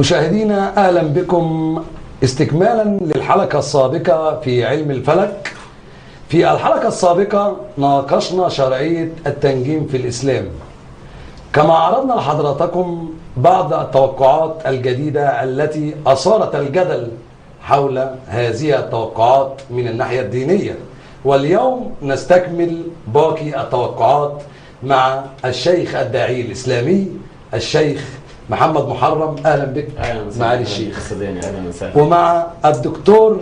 مشاهدينا أهلا بكم استكمالا للحلقة السابقة في علم الفلك. في الحلقة السابقة ناقشنا شرعية التنجيم في الإسلام، كما عرضنا لحضراتكم بعض التوقعات الجديدة التي أثارت الجدل حول هذه التوقعات من الناحية الدينية. واليوم نستكمل باقي التوقعات مع الشيخ الداعي الإسلامي الشيخ محمد محرم. أهلا بك معالي الشيخ. ومع الدكتور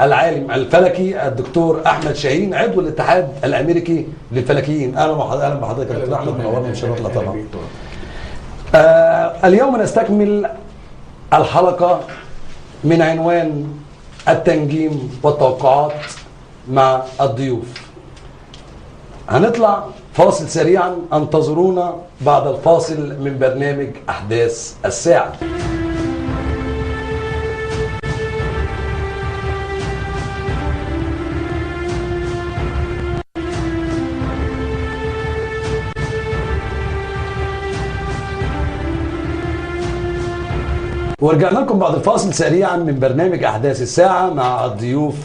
العالم الفلكي الدكتور أحمد شاهين عضو الاتحاد الأمريكي للفلكيين. أهلا بحضرتك يا دكتور أحمد، منورنا ومشرفنا طبعا. اليوم نستكمل الحلقة من عنوان التنجيم والتوقعات مع الضيوف. هنطلع فاصل سريعا، انتظرونا بعد الفاصل من برنامج أحداث الساعة. ورجعنا لكم بعد الفاصل سريعا من برنامج أحداث الساعة مع الضيوف.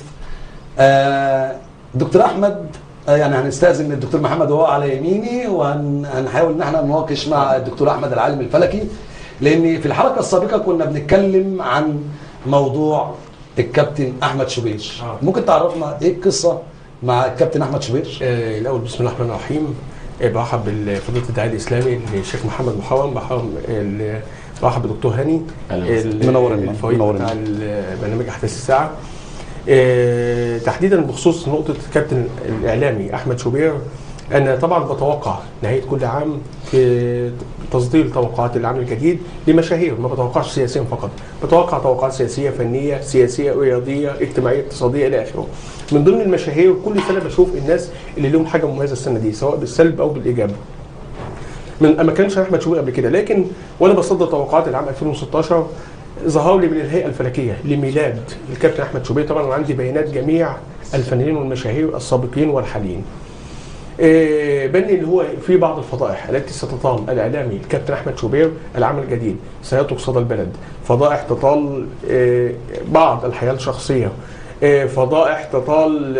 دكتور أحمد، يعني هنستأذن من الدكتور محمد وهو على يميني، وهنحاول ان احنا نناقش مع الدكتور احمد العالم الفلكي، لان في الحلقة السابقة كنا بنتكلم عن موضوع الكابتن احمد شوبير. ممكن تعرفنا ايه القصة مع الكابتن احمد شوبير؟ الاول بسم الله الرحمن الرحيم. برحب بفضيله الداعية الاسلامي الشيخ محمد محرم، برحب بالدكتور هاني منور بتاع برنامج احداث الساعة. تحديدا بخصوص نقطة الكابتن الإعلامي أحمد شوبير، أنا طبعا بتوقع نهاية كل عام في تصدير توقعات العام الجديد لمشاهير، ما بتوقعش سياسيا فقط، بتوقع توقعات سياسية، فنية، سياسية، رياضية، اجتماعية، اقتصادية إلى آخره. من ضمن المشاهير كل سنة بشوف الناس اللي لهم حاجة مميزة السنة دي، سواء بالسلب أو بالإيجاب. من ما كانش أحمد شوبير قبل كده، لكن وأنا بصدر توقعات العام 2016 ظهر لي من الهيئة الفلكية لميلاد الكابتن احمد شوبير. طبعا انا عندي بيانات جميع الفنانين والمشاهير السابقين والحاليين. بني اللي هو في بعض الفضائح التي ستطال الاعلامي الكابتن احمد شوبير العام الجديد، سيترك صدى البلد، فضائح تطال بعض الحياة الشخصية، فضائح تطال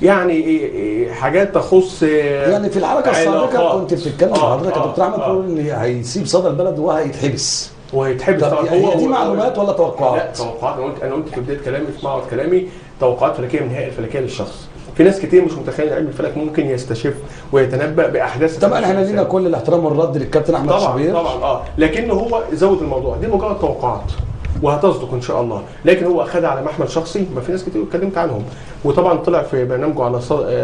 يعني حاجات تخص، يعني في الحلقة السابقة كنت بتتكلم حضرتك يا دكتور احمد تقول ان هيسيب صدى البلد وهيتحبس. وهيتحبس. طب هي دي معلومات ولا توقعات؟ لا توقعات. انا قلت في بداية كلامي في معرض كلامي توقعات فلكيه من الهيئة الفلكية للشخص. في ناس كتير مش متخيل علم الفلك ممكن يستشف ويتنبأ باحداث. طبعا احنا لينا كل الاحترام والرد للكابتن احمد شوبير طبعا لكن هو زود الموضوع، دي مجرد توقعات وهتصدق ان شاء الله، لكن هو اخذها على محمل شخصي، ما في ناس كتير اتكلمت عنهم. وطبعا طلع في برنامجه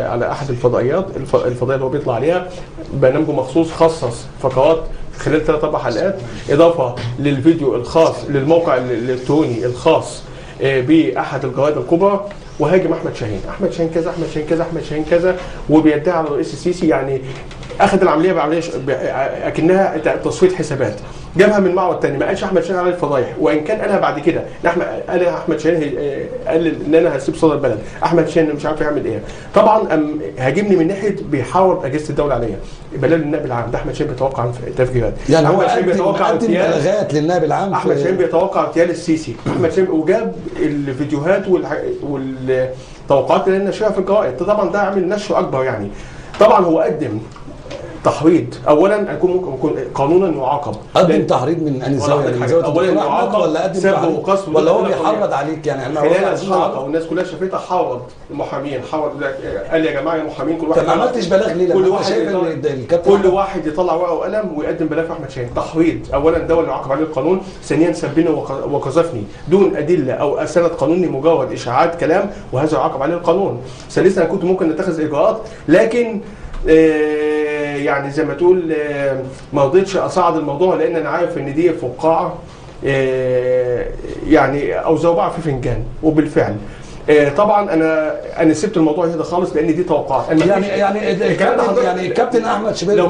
على احد الفضائيات، الفضائية اللي هو بيطلع عليها برنامجه مخصوص، خصص فقرات خلال 3-4 حلقات، اضافه للفيديو الخاص للموقع الالكتروني الخاص باحد الجرائد الكبرى، وهاجم احمد شاهين، احمد شاهين كذا، احمد شاهين كذا، احمد شاهين كذا، وبيدعي على الرئيس السيسي. يعني اخذ العملية بعملية اكنها تصفية حسابات، جابها من معرض ثاني، ما قالش احمد شاهين على الفضايح، وان كان قالها بعد كده. قال احمد شاهين قال ان انا هسيب صدى البلد، احمد شاهين مش عارف يعمل ايه. طبعا هاجمني من ناحية بيحاور اجهزة الدولة عليا، بلاغ للنائب العام، ده احمد شاهين بيتوقع تفجيرات، يعني هو احمد شاهين بيتوقع بلاغات للنائب العام، احمد شاهين بيتوقع اغتيال السيسي، احمد شاهين، وجاب الفيديوهات والتوقعات اللي نشرها في الجرائد. طبعا ده عامل نشر اكبر. يعني طبعا هو قدم تحريض، اولا اكون ممكن يكون قانونا يعاقب. قدم تحريض من انهي زاوية؟ من زاوية اولا يعاقب ولا قدم تحريض ولا هو بيحرض عليك؟ يعني احنا خلال الحلقة والناس كلها شافتها، حرض المحامين، حرض، قال يا جماعة يا محامين كل واحد. طب ما عملتش بلاغ ليه؟ كل واحد الكابتن كل واحد يطلع ورقة وقلم ويقدم بلاغ في احمد شاهين. تحريض اولا ده اللي يعاقب عليه القانون، ثانيا سبني وقذفني دون ادلة او سند قانوني، مجرد اشاعات كلام، وهذا يعاقب عليه القانون. ثالثا كنت ممكن نتخذ اجراءات، لكن يعني زي ما تقول ما رضيتش اصعد الموضوع، لان انا عارف ان دي فقاعة يعني او زوبعة في فنجان. وبالفعل طبعا انا سبت الموضوع هنا خالص لان دي توقعات. يعني يعني الكابتن احمد شوبير لو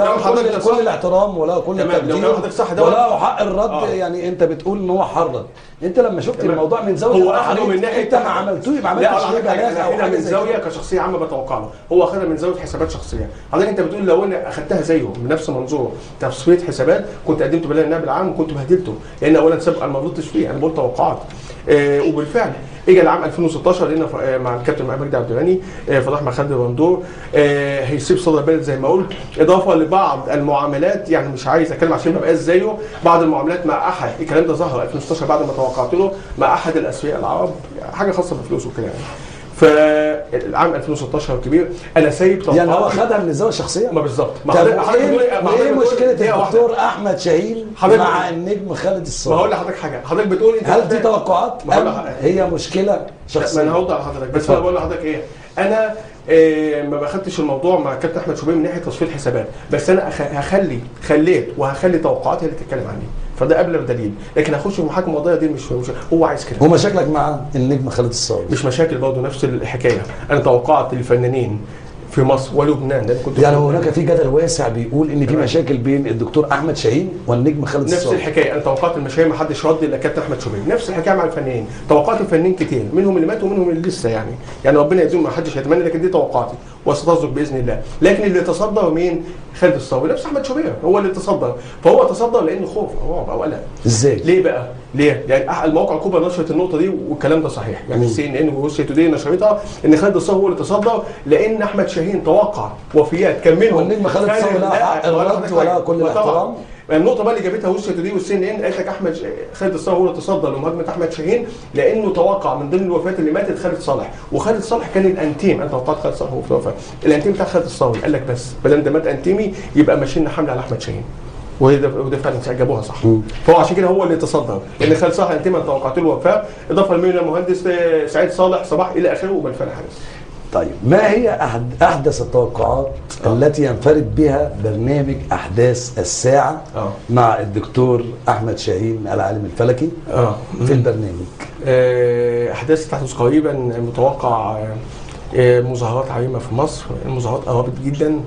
كل الاحترام ولا كل التقدير ولا حق الرد. يعني انت بتقول ان هو حرض، انت لما شفت الموضوع من زاوية هو اخده من ناحية انت ما عملتوش، ما عملتش ليه بلاغ او حاجة من زاوية كشخصية عامة بتوقع له، هو اخدها من زاوية حسابات شخصية. حضرتك انت بتقول لو انا اخدتها زيه بنفس منظوره تصفية حسابات كنت قدمت بلاغ النائب العام وكنت بهدلته، لان اولا سابقا ما غلطتش فيه، انا بقول توقعات. وبالفعل اجى العام 2016 لقينا مع الكابتن مجدي عبد الغني فضح مع خالد الغندور هيسيب صدى البلد زي ما قلت، اضافه لبعض المعاملات، يعني مش عايز اتكلم عشان ما بقاش زيه، بعض المعاملات مع احد، الكلام ده ظهر 2016 بعد ما توقعت له مع احد الاثرياء العرب، حاجة خاصة بفلوسه وكده يعني. فالعام 2016 كبير انا سايب توقعاتي. يعني هو خدها من الزاوية الشخصية؟ ما بالظبط. ايه مشكلة الدكتور احمد شاهين مع النجم خالد الصاوي؟ ما هقول لحضرتك حاجة، حضرتك بتقول انت هل دي توقعات ام هي مشكلة شخصية؟ ما انا هوضح لحضرتك، بس انا بقول لحضرتك ايه، انا ما باخدتش الموضوع مع كابتن احمد شوبير من ناحية تصفية حسابات، بس انا هخلي وهخلي توقعاتي اللي تتكلم عني، فده قبل دليل، لكن هخش في محاكمة قضية دي مش هو عايز كده. ومشاكلك مع النجم خالد الصاوي؟ مش مشاكل، برضه نفس الحكاية، انا توقعت الفنانين في مصر ولبنان، لان كنت يعني هناك في جدل واسع بيقول ان في مشاكل بين الدكتور احمد شاهين والنجم خالد الصاوي. نفس الحكاية، انا توقعت المشاهير ما حدش رد الا كابتن احمد شوبير، نفس الحكاية مع الفنانين، توقعت الفنانين كتير منهم اللي ماتوا ومنهم اللي لسه يعني ربنا يجزيهم، ما حدش هيتمنى، لكن دي توقعاتي وستصدق باذن الله. لكن اللي تصدر مين؟ خالد الصاوي، نفس احمد شوبير هو اللي تصدر، فهو تصدر لانه خوف او رعب او قلق. ازاي؟ ليه بقى؟ ليه؟ يعني المواقع الكبرى نشرت النقطة دي والكلام ده صحيح، يعني CNN و USA Today نشرتها ان خالد الصاوي هو اللي تصدر لان احمد شاهين توقع وفيات كان منهم والنجم خالد الصاوي لا حق الرد ولا كل الاحترام. النقطة بقى اللي جابتها USA Today وال CNN قالت لك احمد خالد الصاوي هو اللي تصدى لمهاجمة احمد شاهين لانه توقع من ضمن الوفيات اللي ماتت خالد صالح، وخالد صالح كان الانتيم، انا توقعت خالد صالح هو في الوفاة، الانتيم بتاع خالد الصاوي، قال لك بس ما دام ده مات انتيمي يبقى ماشيين حمله على احمد شاهين. وده فعلا جابوها صح. فهو عشان كده هو اللي تصدر، لان خالد صالح انتيم انا توقعت له الوفاة، اضافه لمين المهندس سعيد صالح صباح الى اخره، وبالفعل حدث. طيب ما هي أحدث التوقعات التي ينفرد بها برنامج أحداث الساعة مع الدكتور أحمد شاهين العالم الفلكي في البرنامج؟ أحداث تحدث قريبا، متوقع مظاهرات عريمة في مصر، المظاهرات قربت جدا.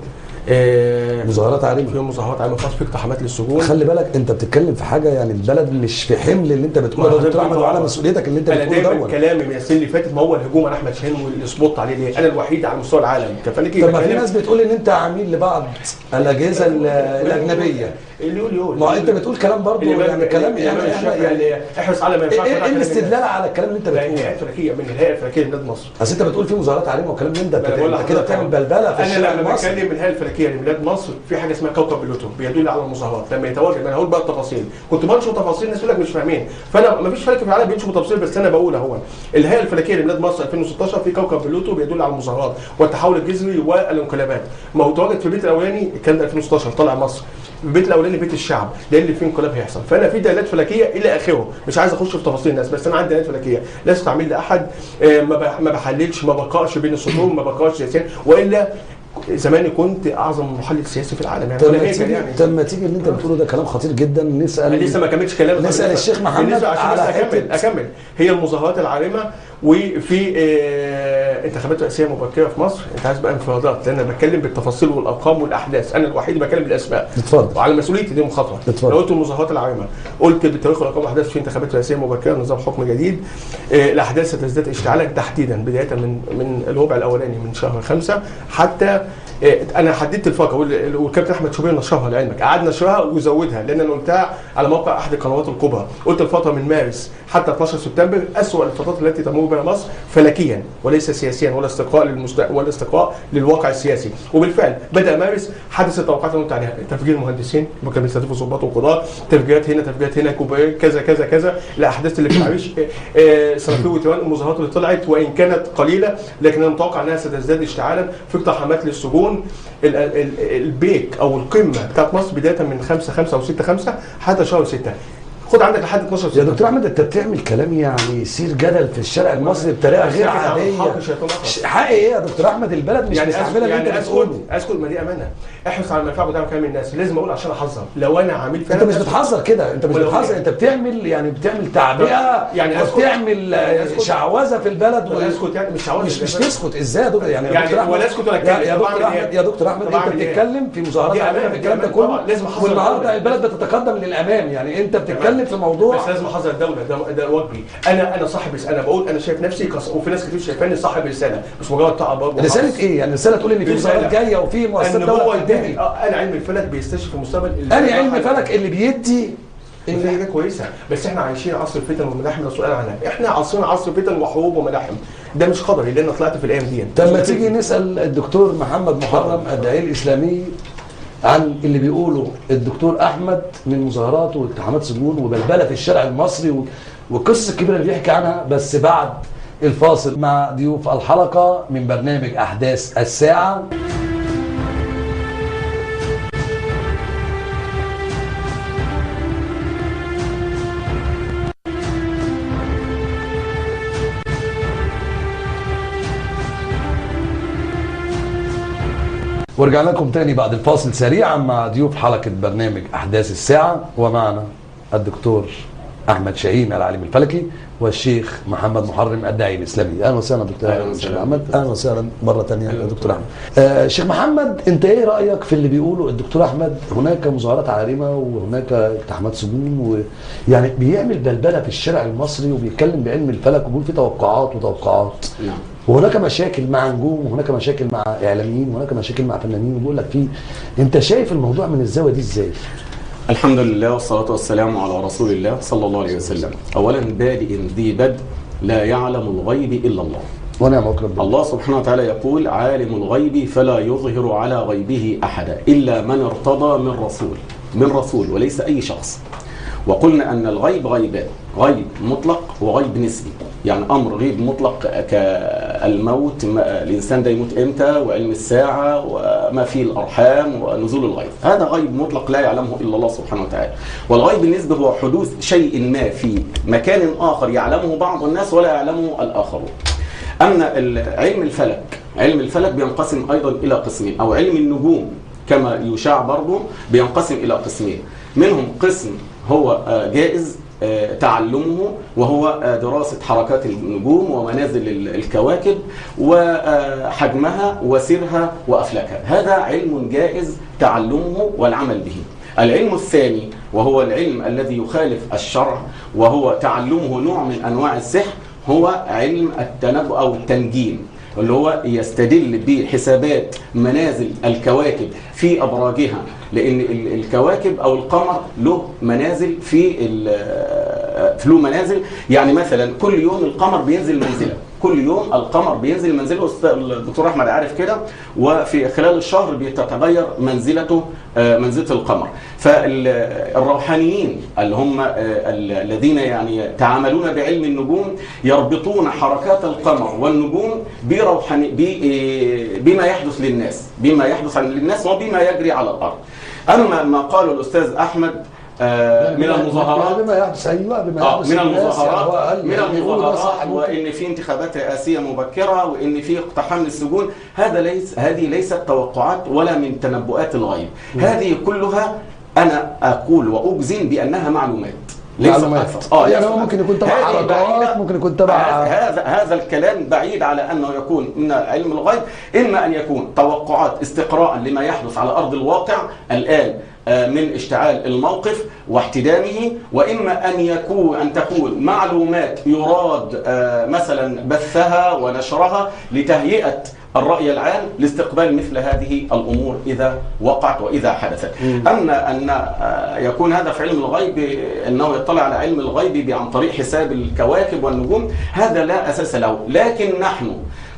مظاهرات عريمة، في مظاهرات عريمة في مصر، في اقتحامات للسجون. خلي بالك انت بتتكلم في حاجة يعني البلد مش في حمل اللي انت بتقوله ده دكتور احمد، وعلى مسؤوليتك اللي انت بتقوله ده. انا دايما كلامي من السنين اللي فاتت ما هو الهجوم على احمد شاهين وال spot عليه ليه؟ انا الوحيد على مستوى العالم كفلكي. طب ما في ناس بتقول ان انت عميل لبعض الاجهزة الاجنبية. اللي يقول ما انت بتقول كلام برضه يعني كلام يعني احرص على ما ينفعش. ايه الاستدلال على الكلام اللي انت بتقوله؟ الهيئة الفلكية، من الهيئة الفلكية لبلاد مصر. اصل انت بتقول في مظاهرات عريمه وكلام من ده، انت كده بتعمل بلبلة في الشارع المصري. انا لما بتكلم الهيئة الفلكية لبلاد مصر في حاجة اسمها كوكب بلوتو بيدل على المظاهرات لما يتواجد. انا هقول بقى التفاصيل، كنت بنشر تفاصيل الناس يقول لك مش فاهمين، فانا ما فيش فلك في العالم بينشر تفاصيل، بس انا بقول اهو الهيئة الفلكية لبلاد مصر 2016 في كوكب بلوتو بيدل على المظاهرات والتحول الجذري والانقلابات. ما هو تواجد في البيت الاولاني الكلام ده 2016 طالع مصر، البيت الاولاني بيت الشعب ده اللي فيه انقلاب هيحصل. فانا في دلالات فلكيه الى اخره، مش عايز اخش في تفاصيل الناس، بس انا عندي دلالات فلكيه لست عميل لاحد، ما بحللش، ما بقاش بين السطور، ما بقاش سياسيا، والا زماني كنت اعظم محلل سياسي في العالم يعني. طب ما تيجي اللي انت بتقوله ده كلام خطير جدا. نسال لسه ما كملتش كلام، نسال الشيخ محمد عشان بس اكمل. هي المظاهرات العارمه وفي انتخابات رئاسيه مبكرة في مصر. انت عايز بقى انفرادات لان انا بتكلم بالتفاصيل والارقام والاحداث، انا الوحيد اللي بتكلم بالاسماء. اتفضل. وعلى مسؤوليتي دي مخاطره. لو قلت المظاهرات العارمه، قلت بالتاريخ والارقام والاحداث في انتخابات رئاسيه مبكرة، نظام حكم جديد، الاحداث ستزداد اشتعالا تحديدا بداية من الربع الاولاني من شهر 5 حتى انا حددت الفقرة والكابتن احمد شوبير نشرها لعلمك، قعد نشرها وزودها لان انا قلتها على موقع احد القنوات الكبرى، قلت الفترة من مارس حتى 12 سبتمبر اسوأ الفترات التي تمر بها مصر فلكيا وليس سياسيا ولا استقراء ولا استقراء للواقع السياسي. وبالفعل بدا مارس حدث التوقعات اللي قلت عليها، تفجير المهندسين اللي كانوا بيستهدفوا ضباط وقضاء، تفجيرات هنا تفجيرات هنا، كذا كذا كذا، الاحداث اللي في العريش، سنافير وتيران، المظاهرات اللي طلعت وان كانت قليله لكن انا متوقع انها ستزداد اشتعالا، في اقتحامات للسجون. ال peak او القمه بتاعت مصر بداية من 5 5 او 6 5 حتى شهر 6. خد عندك لحد 12 يا دكتور احمد انت بتعمل كلام يعني يثير جدل في الشارع المصري بطريقة غير عادية. حق ايه يا دكتور احمد؟ البلد مش يعني مستحمله اللي يعني انت بتقوله. اسكت، ما دي امانه، احرص على المنفعة قدام كلام الناس، لازم اقول عشان احذر. لو انا عميل فعلا انت مش بتحذر كده، انت مش بتحذر، انت بتعمل يعني بتعمل تعبئة يعني وبتعمل شعوذه في البلد. اسكت يعني مش شعوذه، مش تسكت ازاي يا دكتور؟ يعني ولا اسكت ولا اتكلم. يا دكتور احمد، يا دكتور احمد انت بتتكلم في مظاهرات عالمية في الكلام ده كله، والنهارده البلد بتتقدم للامام، يعني انت بتتكلم في موضوع بس لازم احذر الدولة، ده واجبي. انا صاحب رسالة، انا بقول انا شايف نفسي وفي ناس كتير شايفاني صاحب رسالة، مش مجرد تعب. رسالة ايه؟ يعني رسالة تقول ان في مظاهرات جاية وفي مؤسسات دولة بتنتهي. انا علم الفلك بيستشف المستقبل. انا علم الفلك اللي بيدي ان حاجة كويسة، بس احنا عايشين عصر فتن وملاحم، لا سؤال عنها. احنا عاصرين عصر فتن وحروب وملاحم، ده مش قدري لان طلعت في الايام دي. طب ما تيجي نسال الدكتور محمد محرم الداعية الاسلامي عن اللي بيقوله الدكتور احمد من مظاهرات واقتحامات سجون وبلبله في الشارع المصري والقصص الكبيرة اللي بيحكي عنها، بس بعد الفاصل مع ضيوف الحلقة من برنامج احداث الساعة. ورجعنا لكم تاني بعد الفاصل سريعا مع ضيوف حلقة برنامج أحداث الساعة، ومعنا الدكتور أحمد شاهين العالم الفلكي والشيخ محمد محرم الداعي الإسلامي. أهلا وسهلا دكتور أحمد. أهلا وسهلا مرة تانية يا دكتور أحمد. شيخ محمد، أنت إيه رأيك في اللي بيقوله الدكتور أحمد؟ هناك مظاهرات عارمة وهناك اقتحامات سجون، ويعني بيعمل بلبلة في الشارع المصري وبيتكلم بعلم الفلك وبيقول في توقعات وتوقعات. نعم. وهناك مشاكل مع نجوم، وهناك مشاكل مع اعلاميين، وهناك مشاكل مع فنانين، وبيقول لك في، انت شايف الموضوع من الزاوية دي ازاي؟ الحمد لله والصلاة والسلام على رسول الله صلى الله عليه وسلم. اولا بادئ ذي بدء لا يعلم الغيب الا الله. ونعم رب. الله سبحانه وتعالى يقول عالم الغيب فلا يظهر على غيبه احدا الا من ارتضى من رسول، من رسول وليس اي شخص. وقلنا ان الغيب غيبان، غيب مطلق وغيب نسبي. يعني امر غيب مطلق كالموت، الانسان ده يموت امتى، وعلم الساعة، وما في الارحام، ونزول الغيب، هذا غيب مطلق لا يعلمه الا الله سبحانه وتعالى. والغيب النسبي هو حدوث شيء ما في مكان اخر يعلمه بعض الناس ولا يعلمه الاخرون. اما علم الفلك، علم الفلك بينقسم ايضا الى قسمين، او علم النجوم كما يشاع برضه بينقسم الى قسمين، منهم قسم هو جائز تعلمه وهو دراسة حركات النجوم ومنازل الكواكب وحجمها وسيرها وأفلاكها، هذا علم جائز تعلمه والعمل به. العلم الثاني وهو العلم الذي يخالف الشرع وهو تعلمه نوع من أنواع السحر، هو علم التنبؤ أو التنجيم، اللي هو يستدل بحسابات منازل الكواكب في أبراجها، لأن الكواكب أو القمر له منازل في له منازل، يعني مثلا كل يوم القمر بينزل منزله، كل يوم القمر بينزل منزله، الدكتور أحمد عارف كده، وفي خلال الشهر بتتغير منزلته، منزلة القمر. فالروحانيين اللي هم الذين يعني تعاملون بعلم النجوم يربطون حركات القمر والنجوم بروحاني بما يحدث للناس، بما يحدث للناس وبما يجري على الأرض. أما ما قاله الأستاذ أحمد من المظاهرات، بما يحدث، ايوه بما يحدث من المظاهرات، من المظاهرات، وان في انتخابات رئاسيه مبكرة، وان في اقتحام للسجون، هذا ليس، هذه ليست توقعات ولا من تنبؤات الغيب، هذه كلها انا اقول واجزم بانها معلومات. معلومات. يعني هو ممكن يكون تبع حركات، ممكن يكون تبع هذا الكلام بعيد على انه يكون من علم الغيب، اما ان يكون توقعات استقراء لما يحدث على ارض الواقع الان من اشتعال الموقف واحتدامه، واما ان يكون ان تكون معلومات يراد مثلا بثها ونشرها لتهيئه الرأي العام لاستقبال مثل هذه الأمور إذا وقعت وإذا حدثت. أما أن يكون هذا في علم الغيب، أنه يطلع على علم الغيب عن طريق حساب الكواكب والنجوم، هذا لا أساس له. لكن نحن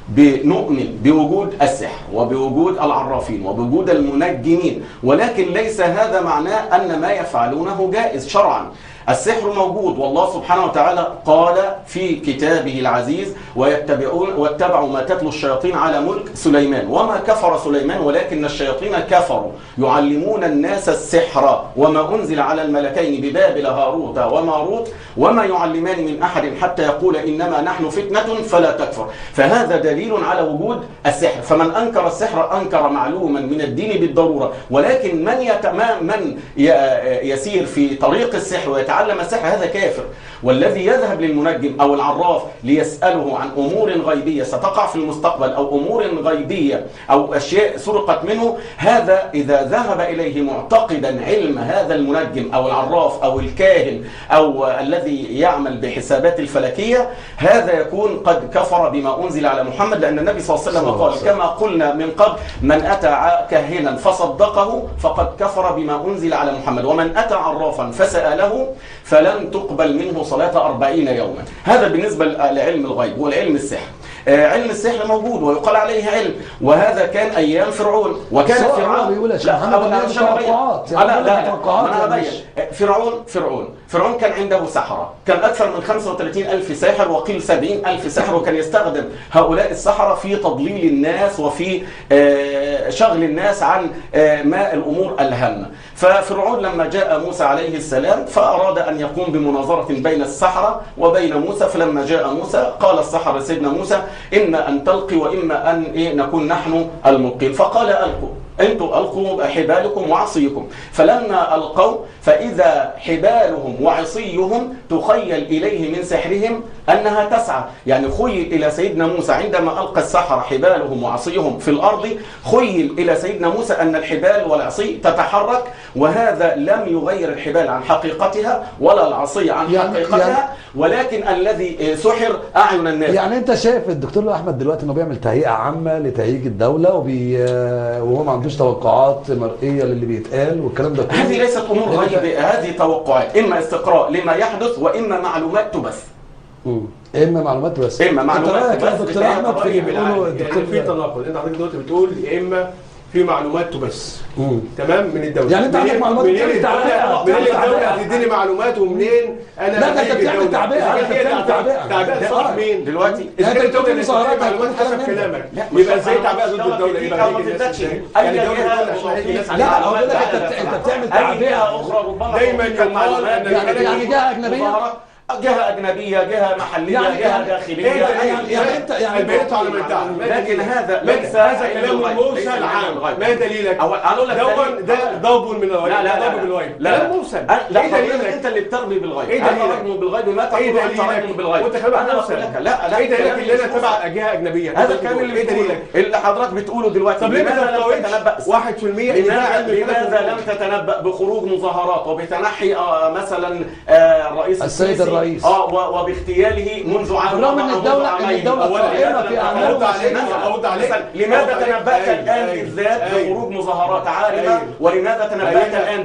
بنؤمن بوجود السحر وبوجود العرافين وبوجود المنجمين، ولكن ليس هذا معناه أن ما يفعلونه جائز شرعا. السحر موجود، والله سبحانه وتعالى قال في كتابه العزيز: ويتبعون واتبعوا ما تتلو الشياطين على ملك سليمان وما كفر سليمان ولكن الشياطين كفروا يعلمون الناس السحر وما أنزل على الملكين ببابل هاروت وماروت وما يعلمان من أحد حتى يقول إنما نحن فتنة فلا تكفر. فهذا دليل على وجود السحر، فمن أنكر السحر أنكر معلوما من الدين بالضرورة. ولكن من يسير في طريق السحر ويتعلم السحر هذا كافر، والذي يذهب للمنجم أو العراف ليسأله عن أمور غيبية ستقع في المستقبل أو أمور غيبية أو أشياء سرقت منه، هذا إذا ذهب إليه معتقدا علم هذا المنجم أو العراف أو الكاهن أو الذي يعمل بحسابات الفلكية، هذا يكون قد كفر بما أنزل على محمد، لأن النبي صلى الله عليه وسلم قال كما قلنا من قبل: من أتى كاهنا فصدقه فقد كفر بما أنزل على محمد، ومن أتى عرافا فسأله فلن تقبل منه صلاة 40 يوما. هذا بالنسبة لعلم الغيب والعلم السحر. علم السحر موجود ويقال عليه علم، وهذا كان أيام فرعون، وكان فرعون بيقول يا شيخ فرعون كان عنده سحرة، كان أكثر من 35,000 ساحر وقيل 70,000 ساحر، وكان يستخدم هؤلاء السحرة في تضليل الناس وفي شغل الناس عن ما الأمور الهامة. ففرعون لما جاء موسى عليه السلام فأراد أن يقوم بمناظرة بين السحرة وبين موسى، فلما جاء موسى قال السحرة سيدنا موسى: إما أن تلقي وإما أن نكون نحن الملقين. فقال: ألقوا، أنتم ألقوا حبالكم وعصيكم. فلما ألقوا فإذا حبالهم وعصيهم تخيل إليه من سحرهم أنها تسعى، يعني خيل إلى سيدنا موسى عندما ألقى السحرة حبالهم وعصيهم في الأرض، خيل إلى سيدنا موسى أن الحبال والعصي تتحرك، وهذا لم يغير الحبال عن حقيقتها ولا العصي عن حقيقتها، ولكن الذي سحر أعين الناس. يعني أنت شايف الدكتور أحمد دلوقتي أنه بيعمل تهيئة عامة لتهيئة الدولة وهو ما عندوش توقعات مرئية للي بيتقال والكلام ده كله؟ هذه ليست أمور غيبية، هذه توقعات، إما استقراء لما يحدث وإما معلومات تبث. اما معلومات بس، اما معلومات بس. دكتور احمد في بيقولوا الدكتور في تناقض، انت حضرتك دلوقتي بتقول يا اما في معلومات تبث، تمام، من الدولة. يعني انت عندك معلومات منين الدولة هتديني معلومات ومنين انا؟ لا انت بتعمل تعبئة، انت بتعمل تعبئة، تعبئة صح مين دلوقتي؟ اذا كانت الدولة اللي بتديني معلومات حسب كلامك يبقى ازاي تعبئة ضد الدولة؟ يبقى يعني الدولة لا اقول لك انت بتعمل تعبئة اخرى ربما دايما يقال يعني جهة اجنبية، جهة أجنبية، جهة محلية، يعني جهة داخلية، يعني أنت يعني البيانات على ما ادعى، لكن هذا ليس هذا كلام مرسل عام. ما دليلك؟ أقول لك ده ضرب من الغيب. لا لا ضرب بالغيب. لا مرسل. لا إيه دليلك؟ أنت اللي بترمي بالغيب. إيه دليلك؟ أنا بالغيب ما تقول أنت رجل بالغيب. وأنت كلامك مرسل. لا لا إيه دليلك اللي أنا تبع جهة أجنبية؟ هذا الكلام اللي بتقوله اللي حضرتك بتقوله دلوقتي. طب ليه ما تتنبأ 1%؟ لماذا لم تتنبأ بخروج مظاهرات وبتنحي مثلا الرئيس السيد الرئيس وباغتياله منذ عام؟ بالرغم ان الدولة قائمة في اعمالها. لماذا تنبأت الان بالذات بخروج مظاهرات عارمة؟ ولماذا تنبأت الان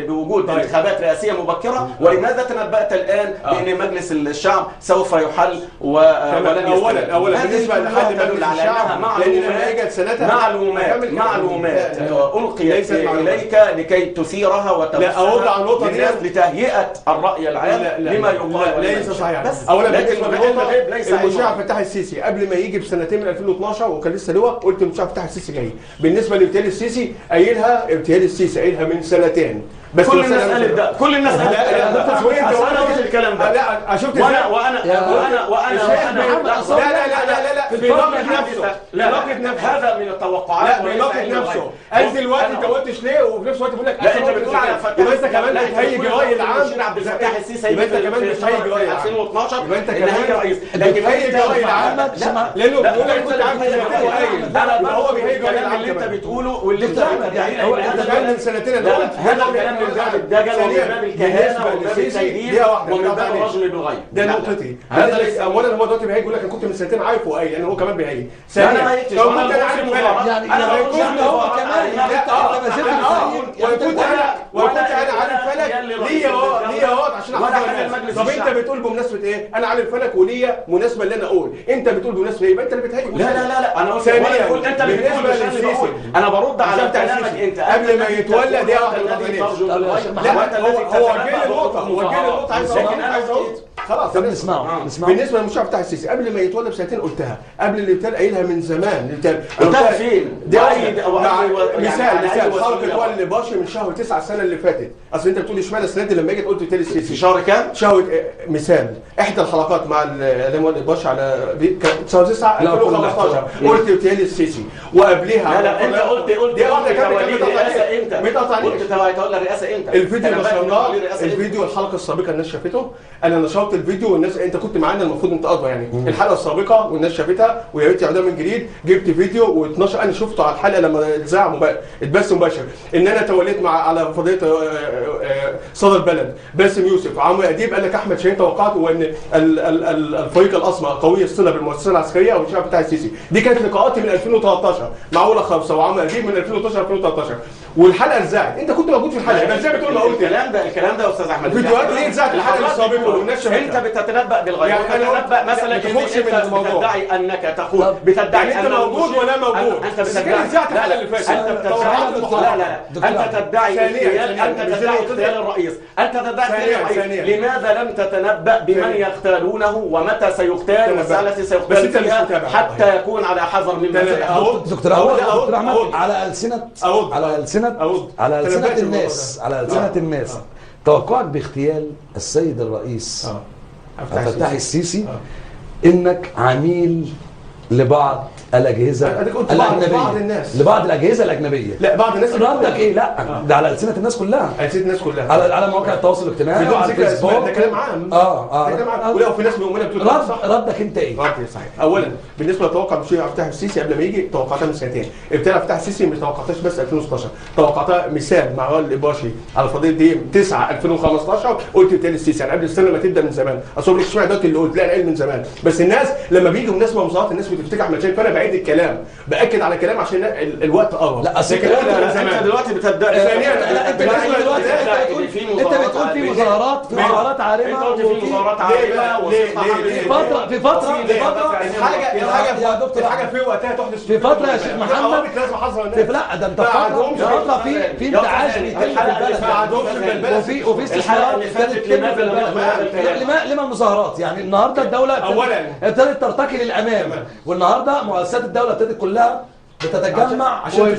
بوجود انتخابات رئاسيه مبكرة؟ ولماذا تنبأت الان بان مجلس الشعب سوف يحل ولن يستمر؟ اولا بالنسبة لحل مجلس الشعب، لان لما اجت سنتها معلومات القيت اليك لكي تثيرها وتبثها للناس لتهيئه الراي العام لما يقال. ليس صحيح. بس اولا بالنسبة للنقطة، المشيع فتح السيسي قبل ما يجي بسنتين من 2012 وكان لسه لواء، قلت المشيع فتح السيسي جاي. بالنسبة لاغتيال السيسي قايلها، اغتيال السيسي قايلها من سنتين بس. كل الناس قالت ده، كل الناس قالت ده. انا قلت الكلام ده. لا شفت وانا وانا وانا وانا لا لا لا لا لا بيناقض نفسه، بيناقض نفسه. هذا من التوقعات. لا بيناقض نفسه. قال دلوقتي انت ما قلتش ليه، وفي نفس الوقت بيقول لك لا انت بتقول على فتح. يبقى انت كمان بتهيج الراي العام. عبد الفتاح السيسي يبقى انت كمان بتهيج الراي العام 2012، يبقى انت كمان رئيس، لكن بتهيج الراي العام لانه بيقول لك كنت عارف سنتين، هو بيهيج الراي العام اللي انت بتقوله واللي انت هو انت من سنتين. انا قلت هذا الكلام ده جاء من باب الكهانة ومن باب التجديد ومن باب الرجم بالغيب. ده نقطتي. هذا ليس اولا. هو دلوقتي بيهيج يقول لك انا كنت من سنتين عارف وقايل، يعني هو كمان بيهيج. ثانيا انا ما هيجتش، لو كنت انا عارف يعني انا هو كمان وكنت انا عارف فلك ليه عشان احذر. طب انت بتقول بمناسبة ايه؟ انا عالم فلك وليا مناسبة اللي انا اقول، انت بتقول بمناسبة ايه؟ يبقى انت اللي بتهاجم. لا لا لا لا، انا قلت انت اللي بتقول، مش انا اللي بقول. انا برد على كلامك انت قبل ما يتولى. دي واحدة ما تقوليش. لا هو وجه لي النقطة، وجه لي النقطة، عايز اقول خلاص. طب نسمعه. بالنسبة للمشروع بتاع السيسي قبل ما يتولى بسنتين قلتها، قبل اللي بتاع قايلها من زمان. قلتها فين؟ دي مثال حركة وائل باشا من شهر 9 السنة اللي فاتت. اصل انت بتقول اشمعنى السنة دي لما جيت قلت تاني السيسي في شهر كام؟ شهر مثال احدى الحلقات مع الاعلام وائل باشا على شهر 9 2015 قلت تاني السيسي، وقبليها لا انت قلت دي واحدة كانت الرئاسة امتى؟ قلت هيتولى الرئاسة امتى؟ الفيديو نشرناه، الفيديو الحلقة السابقة الناس شافته، انا نشرت الفيديو والناس، انت كنت معانا المفروض انت ادرى يعني الحلقة السابقة والناس شافتها، ويا ريت يعيدوها من جديد. جبت فيديو و12 انا شفته على الحلقة لما اتذاع اتبث مباشر، ان انا توليت مع على فضيلة صدى البلد باسم يوسف عمرو اديب، قال لك احمد شاهين توقعت وان الفريق الاسمر قوي الصلة بالمؤسسه العسكرية او الشعب بتاع السيسي. دي كانت لقاءاتي من 2013 مع اولى خمسة وعمرو اديب من 2013 2013، والحلقة اتذاعت، انت كنت موجود في الحلقة، يبقى ازاي بتقول ما قلت الكلام ده؟ الكلام ده يا استاذ احمد الفيديوهات ليه اتذاعت الحلقة السابقة والناس شافتها؟ انت بتتنبأ بالغيب، بتتنبأ مثلا انت بتدعي انك تقول، بتدعي انت موجود ولا موجود، انت بتدعي الحلقة اللي فاتت، انت لا لا انت تدعي اغتيال، انت تدعي اغتيال الرئيس، انت تدعي اغتيال الرئيس. لماذا لم تتنبأ بمن يغتالونه ومتى سيغتال والساعة التي سيغتال فيها حتى يكون على حذر مما سيحدث؟ دكتور احمد، على ألسنة على ألسنة على ألسنة الناس، على ألسنة الناس، توقعك باغتيال السيد الرئيس عبد الفتاح السيسي انك عميل لبعض الاجهزة الاجنبية، لبعض الاجهزة الاجنبية. لا بعض الناس. ردك ايه؟ لا ده على السنة الناس كلها، السنة الناس كلها على مواقع التواصل الاجتماعي وعلى الفيسبوك. ده كلام عام. ده كلام عام، ولو في ناس مؤمنة بتقول صح. ردك انت ايه؟ ردي صحيح. اولا بالنسبة لتوقع مشير عبد الفتاح السيسي قبل ما يجي توقعتها من سنتين. ابتدى عبد الفتاح السيسي مش توقعتهاش بس 2016، توقعتها مثال مع وائل الاباشي على فضيلة دي 9 2015 قلت ابتدى السيسي، يعني قبل السنة ما تبدا من زمان. اصل مش اشمعنى دلوقتي اللي قلت، لا انا قايل من زمان، بس الناس لما بيجوا الناس مظاهرات الناس بتفتكر احمد شاهين، فانا بعيد الكلام، باكد على كلام عشان الوقت قرب. لا اصل انت دلوقتي بتبدا. لا انت دلوقتي انت بتقول في مظاهرات، في مظاهرات عارمة، انت قلت في مظاهرات عارمة في فترة الحاجة يا دكتور، الحاجة في وقتها تحدث في فترة يا شيخ محمد لازم احذر الناس. لا ده انت فترة في انتعاش بيتم في البلد، وفي استثمارات ابتدت تتم في البلد. لما المظاهرات يعني النهارده الدولة ابتدت ترتقي للامام، والنهارده مؤسسات الدولة ابتدت كلها بتتجمع عشان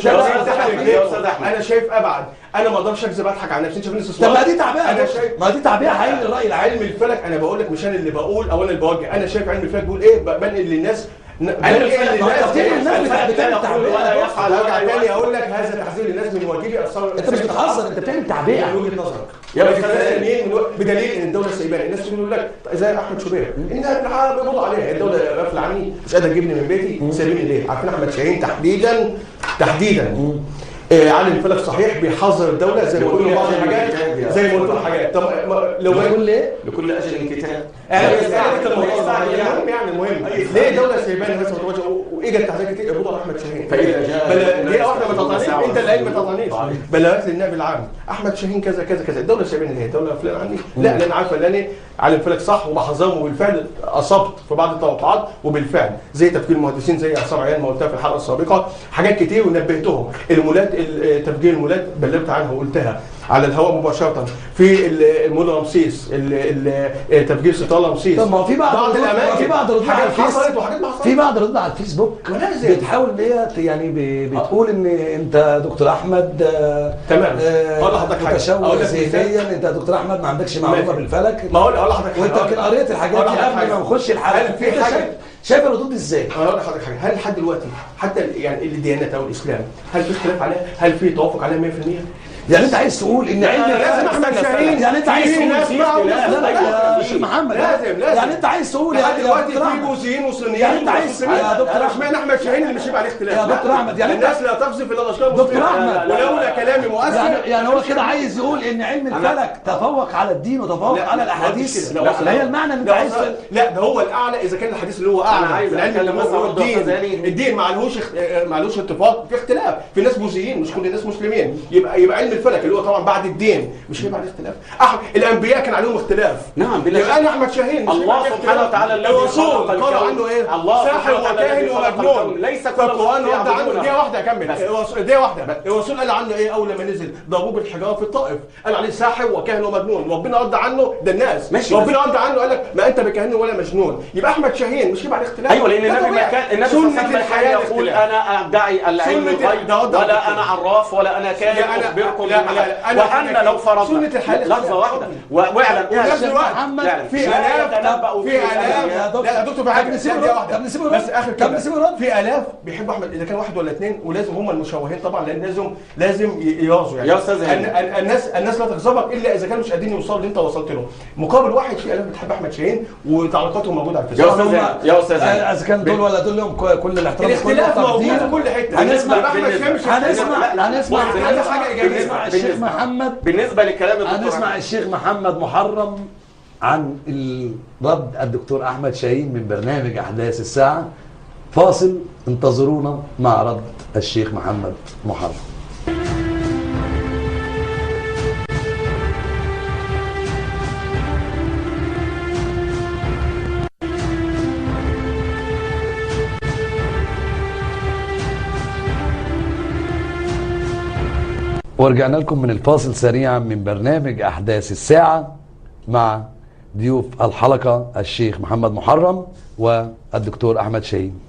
انا شايف ابعد، انا ما اقدرش اكذب اضحك على نفسي. انت شايف طب ما دي تعبئة، ما دي تعبئة حقيقي للراي العام. علم الفلك انا بقول لك مش انا اللي بقول او انا اللي بوجه، انا شايف علم الفلك بيقول ايه، بنقل للناس، علم الناس بتعمل تعبئة. هرجع تاني اقول لك هذا تحذير للناس من واجبي. انت مش بتحذر، انت بتعمل تعبئة من وجهه نظرك يا بدليل ان الدولة سايباني. الناس تقول لك زي احمد شوبير ان بيقبضوا عليها، الدولة غافله عني، مش قادرة تجيبني من بيتي، سايبيني ليه؟ عارفين احمد شاهين تحديدا تحديدا عالم الفلك صحيح بيحذر الدولة زي ما قلنا بعض الحاجات، زي ما قلت الحاجات. طب لو لكل ايه؟ لكل اجل كتاب. المهم يعني المهم ليه الدولة سايباني بس ما واجت تحذير كتير يقبضوا على احمد شاهين؟ فاذا دي واحدة ما تقطعنيش، انت اللي قايل ما تقطعنيش. بلاغات للنائب العام احمد شاهين كذا كذا كذا، الدولة سايباني ليه؟ الدولة فلان عني؟ لا لان عارفه ان انا عالم فلك صح وبحذرهم، وبالفعل اصبت في بعض التوقعات، وبالفعل زي تفجير المهندسين، زي عصام عيان ما قلتها في الحلقة السابقة، حاجات كتير ونبهتهم. المولات، تفجير المولات بلغت عنها وقلتها على الهواء مباشرة، في المول رمسيس، تفجير سلطان رمسيس. طب ما في بعض الاماكن، في بعض الردود على حصلت وحاجات ما حصلتش، في بعض الردود على الفيسبوك بتحاول ان هي يعني بتقول ان انت دكتور احمد تمام. اقول لحضرتك حاجة، متشوه ذهنيا، انت يا دكتور احمد ما عندكش معلومة بالفلك. ما اقول لحضرتك وانت يمكن قريت الحاجات دي قبل ما نخش الحلقة. في حاجة شايف الردود ازاي؟ انا اقول لحضرتك حاجة، هل لحد دلوقتي حتى يعني الديانات او الاسلام هل في اختلاف عليها؟ هل في توافق عليها 100%؟ يعني انت عايز تقول ان علم لازم احمد شاهين، يعني انت عايز تقول لا لا يا شيخ محمد محمد. لازم يعني انت عايز تقول يعني دلوقتي في بوذيين وصينيين، يعني انت عايز يا دكتور اشمعنى احمد شاهين اللي مش يبقى عليه اختلاف يا دكتور احمد؟ يعني الناس لا تقذف الا الاشكال. دكتور احمد ولولا كلامي مؤثر، يعني هو كده عايز يقول ان علم الفلك تفوق على الدين وتفوق على الاحاديث؟ لا، هي المعنى اللي انت عايز. لا، ده هو الاعلى. اذا كان الحديث اللي هو اعلى في العلم اللي هو الدين معلوش اتفاق، في اختلاف، في ناس بوذيين مش كل الناس مسلمين. يبقى علم الفلك اللي هو طبعا بعد الدين مش هيبقى عليه اختلاف. الانبياء كان عليهم اختلاف. نعم بالله. يبقى انا احمد شاهين الله سبحانه وتعالى الذي الرسول قالوا عنه ايه؟ الله ساحر وكاهن ومجنون. ليس كل القران رد عنه. دي واحدة اكمل، دي واحدة. الرسول قال عنه ايه اول ما نزل؟ ضربوه بالحجارة في الطائف، قال عليه ساحر وكاهن ومجنون. ربنا رد عنه ده الناس، ربنا رد عنه قال لك ما انت بكاهن ولا مجنون. يبقى احمد شاهين مش هيبقى عليه اختلاف. ايوه، لان النبي ما كان، النبي صلى الله عليه وسلم يقول انا ادعي العلم الغيب ولا انا عراف ولا انا كاهن اخبركم. وان لو فرضنا لحظة واحدة واعلم محمد في الاف، في الاف. لا يا دكتور، في حاجة بس اخر كلمة، في الاف بيحبوا احمد اذا كان واحد ولا اثنين، ولازم هم المشوهين طبعا، لان لازم يرازوا يعني. يا استاذ الناس لا تغضبك الا اذا كانوا مش قادرين يوصلوا اللي انت وصلت له. مقابل واحد في الاف بتحب احمد شاهين وتعليقاتهم موجودة على الفيسبوك. يا استاذ اذا كان دول ولا دول لهم كل الاحترام، الاختلاف موجود في كل حتة. هنسمع هنسمع حاجة ايجابية. الشيخ محمد بالنسبة لكلام الدكتور، هنسمع الشيخ محمد محرم عن رد الدكتور احمد شاهين من برنامج احداث الساعة. فاصل، انتظرونا مع رد الشيخ محمد محرم. ورجعنا لكم من الفاصل سريعا من برنامج أحداث الساعة مع ضيوف الحلقة الشيخ محمد محرم والدكتور أحمد شاهين.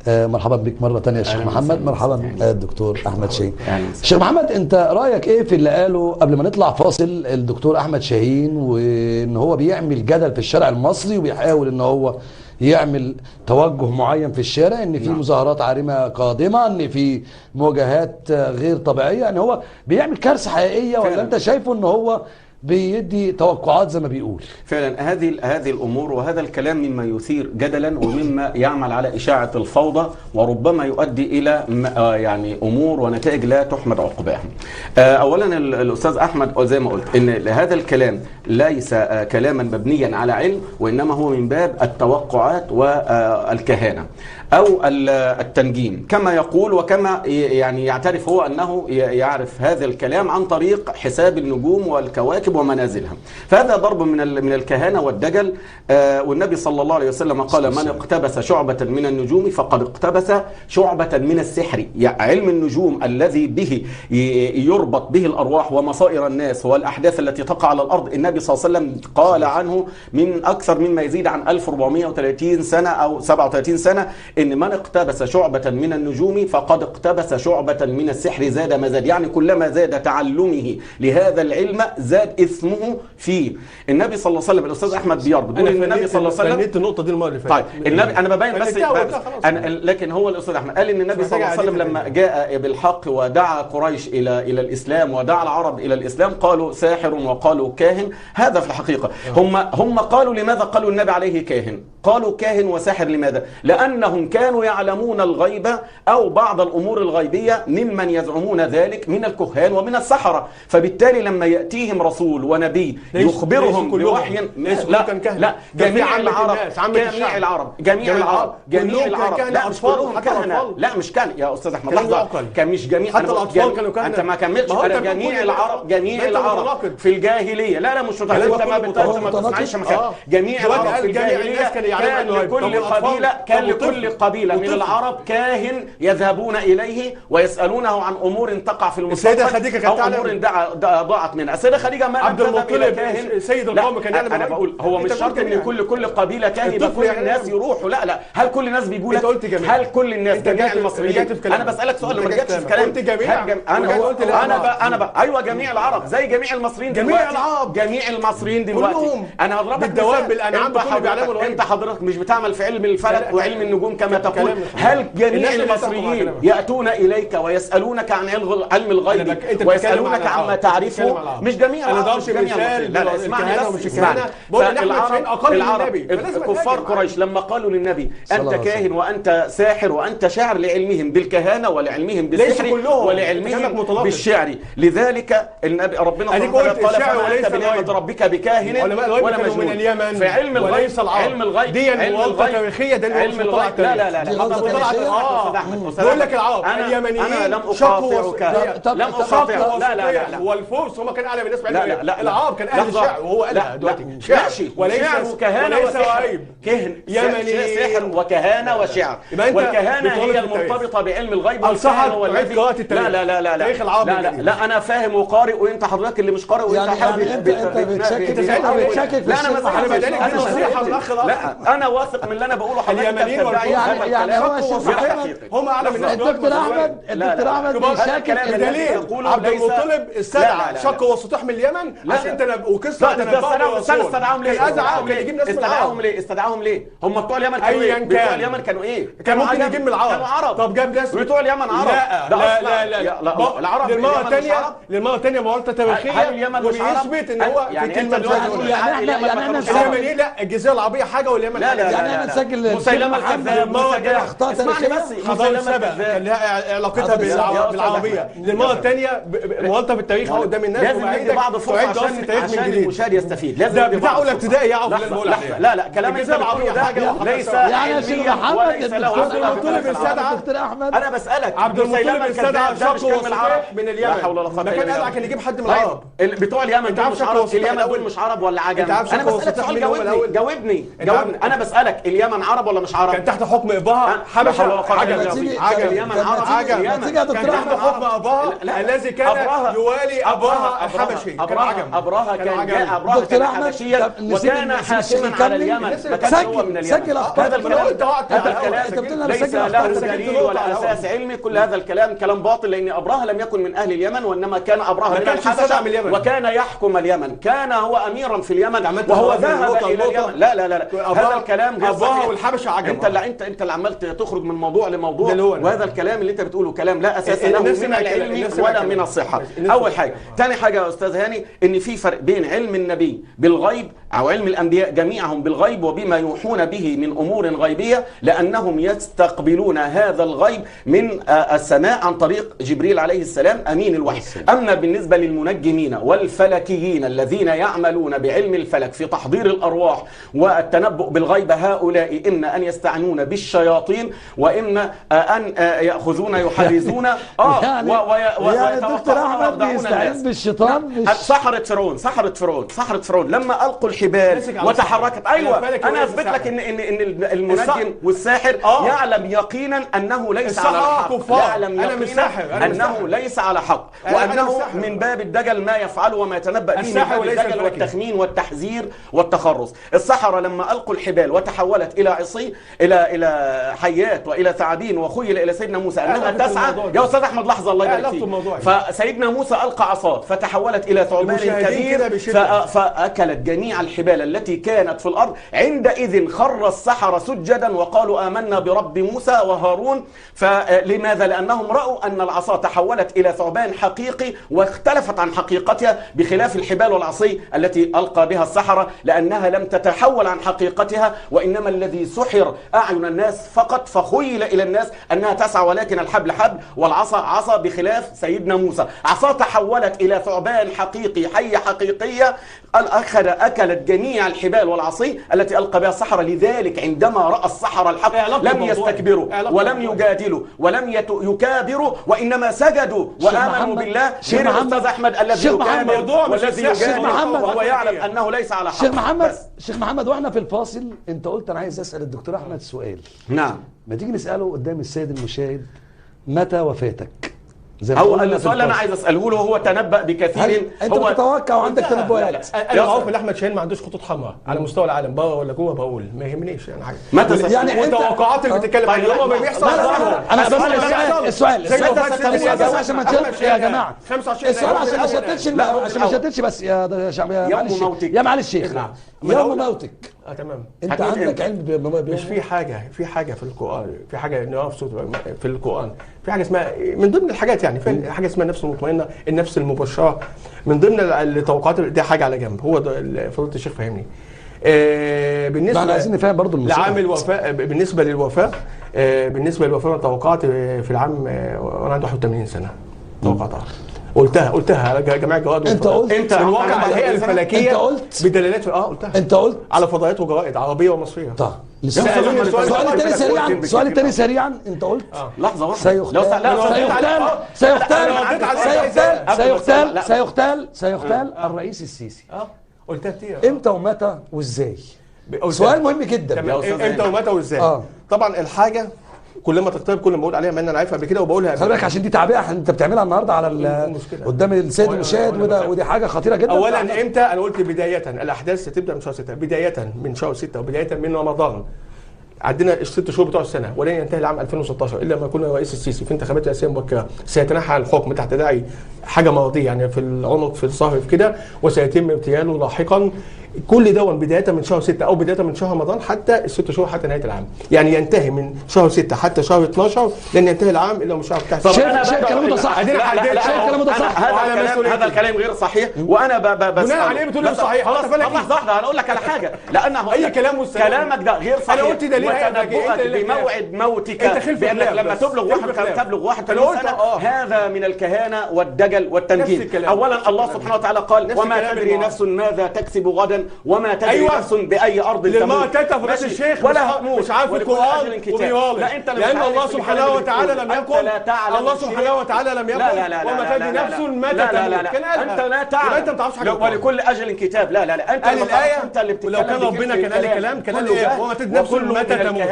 مرحبا بك مرة تانية يا شيخ محمد. مرحبا الدكتور أحمد شاهين. شيخ محمد، أنت رأيك إيه في اللي قاله قبل ما نطلع فاصل الدكتور أحمد شاهين، وإن هو بيعمل جدل في الشارع المصري وبيحاول إن هو يعمل توجه معين في الشارع، ان في مظاهرات عارمة قادمة، ان في مواجهات غير طبيعية، ان هو بيعمل كارثة حقيقية، ولا انت شايفه ان هو بيدي توقعات زي ما بيقول؟ فعلا هذه الامور وهذا الكلام مما يثير جدلا ومما يعمل على اشاعة الفوضى، وربما يؤدي الى يعني امور ونتائج لا تحمد عقباها. اولا الاستاذ احمد زي ما قلت ان هذا الكلام ليس كلاما مبنيا على علم، وانما هو من باب التوقعات والكهانة او التنجيم كما يقول، وكما يعني يعترف هو انه يعرف هذا الكلام عن طريق حساب النجوم والكواكب ومنازلها. فهذا ضرب من الكهانة والدجل. والنبي صلى الله عليه وسلم قال من اقتبس شعبة من النجوم فقد اقتبس شعبة من السحر. يعني علم النجوم الذي به يربط به الأرواح ومصائر الناس والأحداث التي تقع على الأرض، النبي صلى الله عليه وسلم قال عنه من أكثر مما يزيد عن 1430 سنة أو 37 سنة إن من اقتبس شعبة من النجوم فقد اقتبس شعبة من السحر، زاد ما زاد. يعني كلما زاد تعلمه لهذا العلم زاد إثمه فيه. النبي صلى الله عليه وسلم، الأستاذ أحمد بيربط بيقول إن النبي صلى الله عليه وسلم، بنيت النقطة دي المرة اللي فاتت. طيب النبي، أنا ببين بس أنا، لكن هو الأستاذ أحمد قال إن النبي صلى الله عليه وسلم لما جاء بالحق ودعا قريش إلى الإسلام ودعا العرب إلى الإسلام قالوا ساحر وقالوا كاهن. هذا في الحقيقة هم قالوا، لماذا قالوا النبي عليه كاهن؟ قالوا كاهن وساحر لماذا؟ لأنهم كانوا يعلمون الغيب أو بعض الأمور الغيبية ممن يزعمون ذلك من الكهان ومن السحرة، فبالتالي لما يأتيهم رسول ونبي يخبرهم بوحي، لا لا، جميع العرب، جميع العرب، جميع العرب، جميع العرب، لا مش كلهم كهنة، لا مش كان يا أستاذ أحمد لحظة، كان مش جميع، حتى الأطفال كانوا كهنة. أنت ما كملتش. جميع العرب، جميع العرب في الجاهلية، لا لا مش أنت ما تسمعيش مكان. جميع العرب في الجاهلية كان لكل قبيلة، كان لكل قبيلة من العرب كاهن يذهبون إليه ويسألونه عن أمور تقع في المستقبل، السيدة خديجة أو أمور ضاعت منها. السيدة خديجة ما عبد المطلب سيد القوم كان يعلم. أنا بقول هو مش شرط إن كل قبيلة كاهن يبقى كل الناس يروحوا، لا لا، هل كل الناس بيقول لك؟ هل كل الناس جميع المصريين؟ أنا بسألك سؤال ما رجعتش في كلامي. قلت جميع، أنا أيوه جميع العرب زي جميع المصريين دلوقتي، جميع العرب، جميع المصريين دلوقتي. أنا هضربك بالدواب بالأنعام، أنت حضرتك مش بتعمل في علم الفلك وعلم النجوم كما تقول، هل جميع المصريين يأتون إليك ويسألونك عن علم الغيب ويسألونك عما تعرفه؟ مش جميع. أنا ضربت مثال. لا لا اسمعني بس، اسمعني. بقول إن أحمد شاهين أقل من النبي. كفار قريش لما قالوا للنبي أنت كاهن وأنت ساحر وأنت شاعر، لعلمهم بالكهانة ولعلمهم بالسحر ولعلمهم بالشعر. لذلك النبي ربنا قال فما أنت بنعمة ربك بكاهن ولا مجنون. في علم الغيب، علم الغيب دي مغالطة تاريخية، ده علم الغيب. لا لا لا، بقول لك العرب اليمنيين لم أقاطعك، لم أقاطعك. لا لا لا، والفرس هم كان أعلى بالناس بعلم. لا، العرب كان أهل الشعر وهو قالها دلوقتي. شعر وليس كهانة وسحر، كهن يمني سحر وكهانة وشعر، والكهانة هي المرتبطة بعلم الغيب. أنصحك تعيد قراءة التاريخ. لا لا لا لا لا لا، أنا فاهم وقارئ، وأنت حضرتك اللي مش قارئ، وأنت حابب أنت بتشكك. لا أنا نصيحة من الأخ. لا أنا واثق من اللي أنا بقوله. حضرتك اليمنيين يعني هو هم أعلى من الدكتور أحمد. الدكتور أحمد بيشكك. بدليل عبد المطلب استدعى شق وسطوح من اليمن عشان وقصة تنبأ. استدعاهم ليه؟ كان يجيب ناس من العرب. استدعاهم ليه؟ هم بتوع اليمن كانوا ايه؟ بتوع اليمن كانوا ايه؟ كان ممكن يجيب من العرب. كانوا عرب. طب جاب ناس بتوع اليمن عرب. لا لا لا لا، العرب للمرة الثانية مغالطة تاريخية، وبيثبت ان هو في كلمة. اليمنيين لا، الجزيرة العربية حاجة واليمن لا. لا يعني احنا نسجل مسيلمة الكذاب. اخطاء تاريخية. حضارة سبأ كان لها علاقتها بالعربية. للمرة الثانية مغالطة في التاريخ قدام الناس. لازم ندي بعض فرصة عشان المشاهد يستفيد. لازم ده بتاع اولى ابتدائي يعرف اللي انا بقول عليه. لا لا، كلام الجزيرة العربية حاجة ليس يعني شيخ محمد. عبد المطلب استدعى دكتور احمد. انا بسالك عبد المطلب استدعى شق وسطوح من اليمن. لا حول ولا قوة الا بالله. كان قال يجيب حد من العرب. بتوع اليمن دول مش عرب. اليمن دول مش عرب ولا عجم؟ انا بسالك سؤال، جاوبني جاوبني. انا بسالك اليمن عرب ولا مش عرب؟ كان تحت حكم اباها حبشه عجم. عجم اليمن عرب. عجم كان تحت حكم اباها الذي كان يوالي اباها الحبشي. ابراهه كان جاء ابراهه كان حبشيا وكان حاكما على اليمن، ما كانش هو من اليمن. هذا الكلام ليس له دليل ولا اساس علمي. كل هذا الكلام كلام باطل، لان ابراهه لم يكن من اهل اليمن، وانما كان ابراهه من الحبشة وكان يحكم اليمن، كان هو اميرا في اليمن وهو ذهب الى اليمن. لا لا لا، هذا الكلام غير صحيح. والحبشه عجم. انت اللي عمال تخرج من موضوع لموضوع، وهذا الكلام اللي انت بتقوله كلام لا اساس له من العلم ولا من الصحة. اول حاجة. ثاني حاجة يا استاذ هاني، ان في فرق بين علم النبي بالغيب او علم الانبياء جميعهم بالغيب وبما يوحون به من امور غيبية، لانهم يستقبلون هذا الغيب من السماء عن طريق جبريل عليه السلام امين الوحي. اما بالنسبة للمنجمين والفلكيين الذين يعملون بعلم الفلك في تحضير الارواح والتنبؤ بالغيب، هؤلاء اما ان يستعنون بالشياطين واما ان ياخذون يحرزون يعني الدكتور احمد بيستعين بالشيطان. سحرة فرعون، سحرة فرعون لما القوا الحبال وتحركت. ايوه، انا اثبت لك ان ان المنجم والساحر يعلم يقينا انه ليس على حق، يعلم يقينا انه ليس على حق، وانه من باب الدجل ما يفعله وما يتنبأ به من باب الدجل والتخمين والتحذير والتخرص. السحرة لما القوا الحبال وتحولت الى عصي، الى حيات والى ثعابين، وخيل الى سيدنا موسى انها تسعى. يا استاذ احمد لحظة الله يبارك فيك. فسيدنا موسى القى عصاه فتحولت الى ثعبان كبير فاكلت جميع الحبال التي كانت في الارض. عندئذ خر السحرة سجدا وقالوا امنا برب موسى وهارون. فلماذا؟ لانهم راوا ان العصا تحولت الى ثعبان حقيقي واختلفت عن حقيقتها، بخلاف الحبال والعصي التي القى بها السحرة لانها لم تتحول عن حقيقتها، وانما الذي سحر اعين الناس فقط، فخيل الى الناس انها تسعى، ولكن الحبل حبل والعصا عصا، بخلاف سيدنا موسى عصا تحولت الى ثعبان حقيقي، حية حقيقية، أكلت جميع الحبال والعصي التي ألقى بها السحرة. لذلك عندما رأى السحرة الحق لم يستكبروا ولم يجادلوا ولم يكابروا، وإنما سجدوا وآمنوا بالله. غير الأستاذ أحمد الذي يكابر والذي يجادل وهو يعلم أنه ليس على حق. شيخ محمد، وإحنا في الفاصل أنت قلت أنا عايز أسأل الدكتور أحمد سؤال. نعم. ما تيجي نسأله قدام السيد المشاهد، متى وفاتك؟ هو السؤال اللي انا عايز اساله له، هو تنبأ بكثير. انت بتتوقع وعندك تنبؤات. انا معروف ان احمد شاهين ما عندوش خطوط حمراء على مستوى العالم، بره ولا جوه، بقول ما يهمنيش يعني حاجة. يعني التوقعات اللي بتتكلم عنها هو ما بيحصل. انا بس السؤال بس عشان ما تشتتش يا جماعة، السؤال عشان ما تشتتش، عشان ما تشتتش بس يا يا معالي الشيخ، يوم موتك. تمام. انت عندك علم؟ مش في حاجة، في حاجة في القران، في حاجة نعرف في القران، في حاجة اسمها من ضمن الحاجات يعني، في حاجة اسمها النفس المطمئنة، النفس المبشره، من ضمن التوقعات دي. حاجة على جنب، هو ده فضيلة الشيخ فهمني. بالنسبة احنا عايزين نفهم برضه لعام الوفاة، بالنسبة للوفاه، بالنسبة للوفاه انا توقعت في العام وانا عندي 81 سنة توقعتها، قلتها على جميع الجوائد. انت قلت انت الواقع الهيئة الفلكية، انت قلت بدلالات، قلتها، انت قلت على فضائيات وجرائد عربية ومصريه. طيب السؤال الثاني سريعا، السؤال الثاني سريعا، انت قلت لحظة واحدة، سيغتال سيغتال سيغتال سيغتال الرئيس السيسي. قلتها كتير. امتى ومتى وازاي؟ سؤال مهم جدا. امتى ومتى وازاي؟ طبعا الحاجة كل ما تقترب كل ما بقول عليها، ما انا عارفها قبل كده وبقولها. خلي بالك عشان دي تعبئة انت بتعملها النهارده على قدام السيد المشاهد، وده ودي حاجة خطيرة جدا. اولا امتى؟ انا قلت بداية الاحداث ستبدا من شهر 6، بداية من شهر 6 وبداية من رمضان. عندنا الست شهور بتوع السنة، ولن ينتهي العام 2016 الا ما يكون الرئيس السيسي في انتخابات رئاسيه مبكرة، سيتنحى عن الحكم تحت داعي حاجة مرضية يعني في العنق في الظهر في كده، وسيتم اغتياله لاحقا. كل ده بداية من شهر 6 او بداية من شهر رمضان حتى الست شهور حتى نهاية العام، يعني ينتهي من شهر 6 حتى شهر 12، لن ينتهي العام الا مش شهر تحت. شايف كلامه ده صح؟ شايف كلامه ده صح؟ هذا الكلام غير صحيح، وانا بناء عليه بتقول له صحيح. خلاص لحظة واحدة، انا اقول لك على حاجة، لانه اي كلام كلامك ده غير صحيح. انا قلت دليل وتنبؤك بموعد موتك بانك لما تبلغ 81 سنة، هذا من الكهانة والدجل والتنجيم. اولا الله سبحانه وتعالى قال وما تدري نفس ماذا تكسب غدا وما تدري أيوة. نفس باي ارض تموت. لما الشيخ ولا مش عارف القران وبيغالط، لان الله سبحانه وتعالى لم يقل، الله سبحانه وتعالى لم يقل وما تدري نفس متى تموت. انت لا تعلم، انت ما تعرفش حاجة، ولكل اجل كتاب. لا لا لا، انت الايه اللي بتتكلم، لو كان ربنا كان قال كلام كان قال ايه؟ وما تدري نفس متى تموت.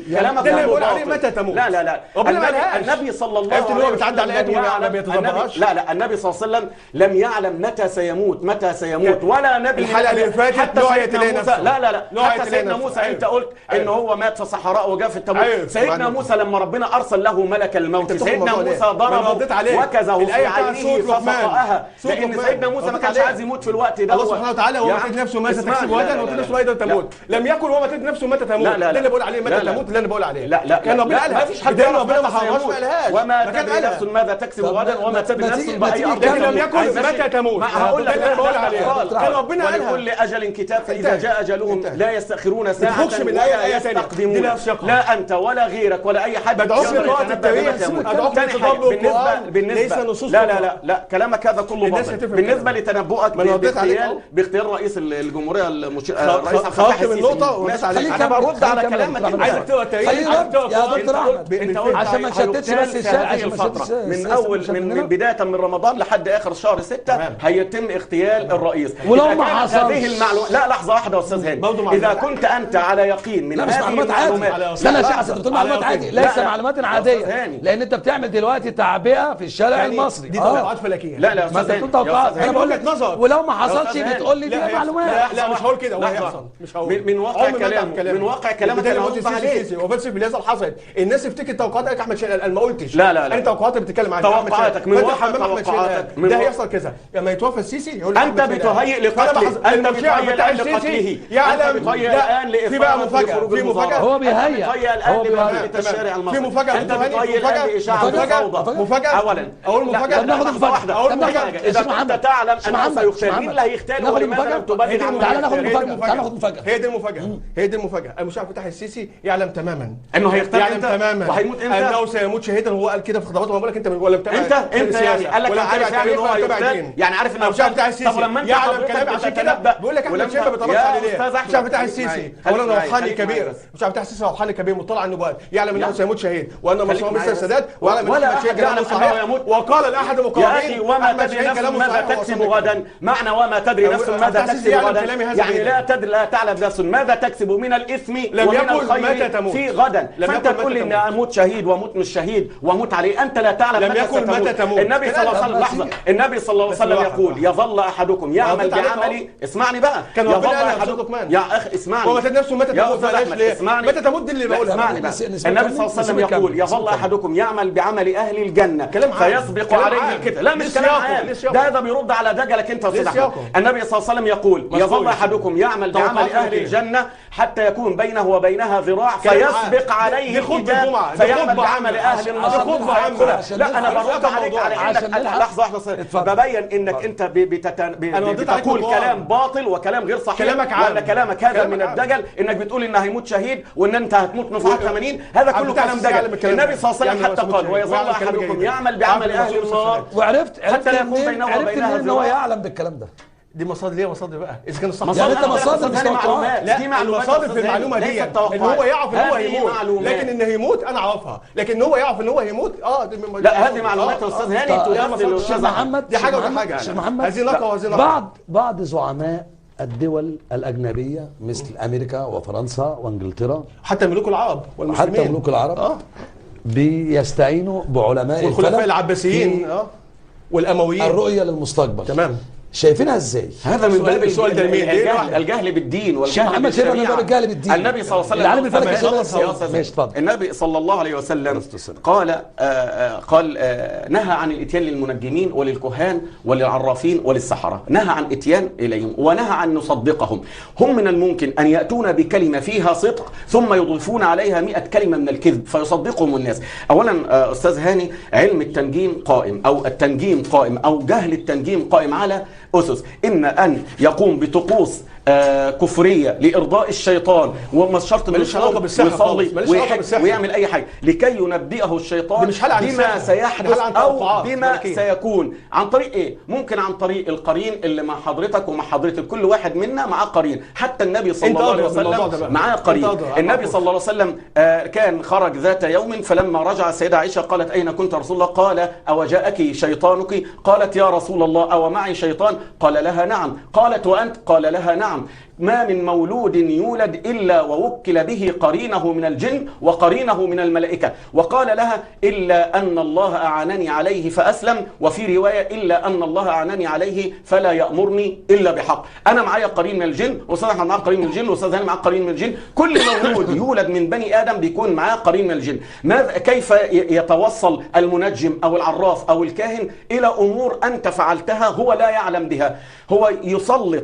كلامك ده اللي بيقول عليه متى تموت. لا لا لا، النبي صلى الله عليه وسلم هو بيتعدى على اياته وما بيتدبرهاش. لا لا، النبي صلى الله عليه وسلم لم يعلم متى سيموت، متى سيموت، ولا نبي. الحلقة اللي فاتت حتى سيدنا موسى، لا لا لا، حتى سيدنا موسى انت قلت ان هو مات في صحراء وجاء في التابوت. سيدنا موسى لما ربنا ارسل له ملك الموت، سيدنا موسى ضربه وكزه في عينه ففقأها، لان سيدنا موسى ما كانش عايز يموت في الوقت ده. الله سبحانه وتعالى وما تدري نفسه ماذا تكسب غدا وما تدري نفسه ايضا تموت، لم يقل وما تدري نفسه متى تموت. ده اللي بقول عليه متى تموت، اللي انا بقول عليه. لا لا، كان ربنا قالها، ما فيش حد يعرف، ربنا ما حرمهاش، ما قالهاش. وما تدري نفس ماذا تكسب غدا وما تدري نفس باي ارض، لكن لم يقل متى تموت. هقول لك اللي بقول عليه، كان ربنا قالها ولكل اجل كتاب، فاذا جاء اجلهم لا يستاخرون ساعة ولا يستقدمون. لا انت ولا غيرك ولا اي حد. بدعوك لقراءة التاريخ، ادعوك لتدبر القران، ليس نصوص. لا لا لا لا، كلامك هذا كله باطل. بالنسبة لتنبؤك باغتيال رئيس الجمهورية الرئيس عبد الفتاح السيسي، انا برد على كلامك. عايزك تقرا التاريخ يا دكتور احمد، انت قلت عشان ما نشتتش بس الشارع، عشان ما نشتتش من اول من بداية من رمضان لحد اخر شهر 6 هيتم اغتيال الرئيس. ولو ما حصلش هذه المعلومة، لا لحظة واحدة يا استاذ هاني، اذا كنت انت على يقين من هذه المعلومات، لا لا شيخ حسن، بتقول معلومات عادي، ليس معلومات عادية، لان انت بتعمل دلوقتي تعبئة في الشارع المصري. دي توقعات فلكيه. لا لا، ما انت بتقول توقعات، انا بقول لك ولو ما حصلش بتقول لي دي معلومات. لا مش هقول كده، هو هيحصل، مش هقول. من واقع كلامك، من واقع كلامك انا هرد عليك. وفاه سيف اليزل حصلت، الناس تفتكر توقعات احمد شاهين، انا ما قلتش. لا لا لا، انا توقعاتك بتتكلم عن توقعاتك من واقع توقعاتك ده هيحصل كذا، لما يتوفى السيسي يقول انت بتهيئ لقتله، انت بتهيئ الان لقتله، يعلم الان في بقى مفاجاة، في مفاجاة، هو بيهيئ، هو بيهيئ الشارع المصري، في مفاجاة، انت بتهيئ الان لاشاعه الفوضى. مفاجاة اولا، اول مفاجاة، طب ناخد مفاجاة، اول مفاجاة. اذا كنت تعلم انه سيغتال، مين اللي هيغتال ولماذا لم تبلغ عنه؟ تعالى ناخد مفاجاة، تعالى ناخد مفاجاة. هي دي المفاجاة، هي دي المفاجاة. المشاع فتح السيسي يعلم تماما انه هيغتال يعلم تماما وهيموت امتى، انه سيموت شهيدا. هو قال كده في خطاباته، ما بقول لك انت ولا بتاع انت يعني قال لك ولا عارف تابع يعني ان تاريخ هو ولا تابع هيغتال دين. يعني عارف انه مش عارف بتاع السيسي. طب لما انت يعلم حضرتك كلامي عشان كده بتتنبأ بيقول لك احمد ولما- شايف ما بيطلعش يا عليه ليه؟ أستاذ أحمد، مش عارف بتاع خليك السيسي معايا، اولا خليك معايا، روحاني خليك معايا كبير بس. مش عارف بتاع السيسي روحاني كبير مطلع على النبوات، يعلم انه يعني. سيموت شهيد وان خليك مصر معايا مثل بس. السادات، ويعلم ان ولا احمد شاهين أحد كلامه يعلم صحيح أنه يموت. وقال لاحد يا اخي المقربين وما احمد تدري شاهين نفس كلامه ماذا صحيح وهو تكسب صادق. غدا، معنى وما تدري نفس أبو ماذا عبد العزيز تكسب يعلم غدا كلامي هذا يعني جيدا. لا تدري لا تعلم نفس ماذا تكسب من الاثم لم ومن يقل الخير متى تموت. في غدا. لم فانت يقل تقول متى لي ان تموت. اموت شهيد واموت مش شهيد واموت عليه، انت لا تعلم لم متى يقل ستموت. متى تموت. النبي صلى الله عليه وسلم بس لحظة، النبي صلى الله عليه بس وسلم واحد يقول واحد. يظل احدكم يعمل رديت عليك بعملي، اسمعني بقى، كان ربنا يظل قالها في احدكم سورة لقمان. يا اخ اسمعني، وما تدري نفسه متى يا تموت، استاذ بلاش احمد ليه؟ اسمعني، متى تموت دي اللي لا، بقولها. اسمعني بقى. نسيب النبي صلى الله عليه وسلم نسيب يقول كمل. يظل احدكم يعمل بعمل اهل الجنة كلام عام. فيسبق كلام عليه عام. الكتاب. لا ليه مش كلام سياقه؟ عام، ليه سياقه؟ ده هذا بيرد على دجلك انت يا استاذ ليه احمد. سياقه؟ النبي صلى الله عليه وسلم يقول مذكور يظل يا سيدي. احدكم يعمل بعمل توقعات اهل ملكية. الجنة حتى يكون بينه وبينها ذراع كلام عام. فيسبق عليه دي خطبة الكتاب جمعة. دي فيعمل خطبة بعمل عامة. اهل النار. دي خطبة عامة. عشان لا انا نلحق. برد عليك على عشان انك نلحق. لحظة واحدة بس. اتفضل. ببين انك انت أنا رديت عليك بتقول بالقرآن. كلام باطل وكلام غير صحيح، كلامك عام. وان كلامك هذا كلامك من عام. الدجل، انك بتقول ان هيموت شهيد وان انت هتموت من فوق 80، هذا عبد كله الفتاح كلام السيسي يعلم دجل. الكلام ده. النبي صلى الله عليه وسلم يعلم حتى هو قال شهيد. ويظل ويعلم كلام احدكم جيد. يعمل بعمل عبد اهل الرسول صلى الله النار عليه وسلم. وعرفت حتى عرفت لا يكون منين بينه عرفت وبينها منين ان هو ذراع. يعلم بالكلام ده؟ دي مصادر ليه مصادر بقى اذا كان صح. يعني انت مصادر مش دي توقعات. معلومات. لا دي معلومات المصادر في أستاذ المعلومة هاني، دي ليست ان توقعات. هو يعرف ان هو هذه هيموت، معلومات. لكن ان هيموت انا اعرفها، لكن ان هو يعرف ان هو هيموت دي لا هذه معلومات يا استاذ هاني طيب، تمثل الشيخ الاستاذ أحمد. محمد دي حاجة الشيخ ودي حاجة. الشيخ محمد هذه نقه وهذه نقه. بعض زعماء الدول الأجنبية مثل أمريكا وفرنسا وإنجلترا، حتى ملوك العرب والمسلمين، حتى ملوك العرب بيستعينوا بعلماء والخلفاء الفلك العباسيين في والامويين، الرؤية للمستقبل. تمام. شايفينها ازاي؟ هذا من باب السؤال ده لمين؟ ليه الجهل, الجهل بالدين والجهل محمد شايفها من باب بالشريعة. الجهل بالدين. النبي صلى الله عليه وسلم العالم الفلكي يا شايفها أستاذ ازاي؟ ماشي اتفضل. النبي صلى الله عليه وسلم قال قال نهى عن الاتيان للمنجمين وللكهان وللعرافين وللسحرة، نهى عن اتيان اليهم ونهى عن نصدقهم. هم من الممكن ان ياتون بكلمه فيها صدق ثم يضيفون عليها 100 كلمة من الكذب فيصدقهم الناس. اولا استاذ هاني، علم التنجيم قائم او التنجيم قائم او جهل التنجيم قائم على أسس، إما أن يقوم بطقوس كفرية لإرضاء الشيطان، وما شرط إنه ماليش علاقة بالسحر ويصلي خالص، ماليش علاقة بالسحر. ويعمل أي حاجة لكي ينبئه الشيطان دي مش حالة عن بما السحر، دي سيحدث حالة عن أو توقعات بما ملكية. سيكون. عن طريق إيه؟ ممكن عن طريق القرين اللي مع حضرتك ومع حضرتك، كل واحد منا معاه قرين، حتى النبي صلى أنت الله عليه أدرى بالموضوع ده وسلم بقى. معاه أنت قرين. أدرى، أنا النبي أعرف. صلى الله عليه وسلم كان خرج ذات يوم، فلما رجع السيدة عائشة قالت أين كنت يا رسول الله؟ قال أو جاءك شيطانك؟ قالت يا رسول الله أو معي شيطان؟ قال لها نعم. قالت وأنت؟ قال لها نعم. ما من مولود يولد إلا ووكل به قرينه من الجن وقرينه من الملائكة. وقال لها إلا أن الله أعانني عليه فأسلم، وفي رواية إلا أن الله أعانني عليه فلا يأمرني إلا بحق. أنا معايا قرين من الجن، وأستاذ أحمد معاه قرين من الجن، وأستاذ هاني معاه قرين من الجن. كل مولود يولد من بني آدم بيكون معاه قرين من الجن. كيف يتوصل المنجم أو العراف أو الكاهن إلى أمور أنت فعلتها هو لا يعلم بها؟ هو يسلط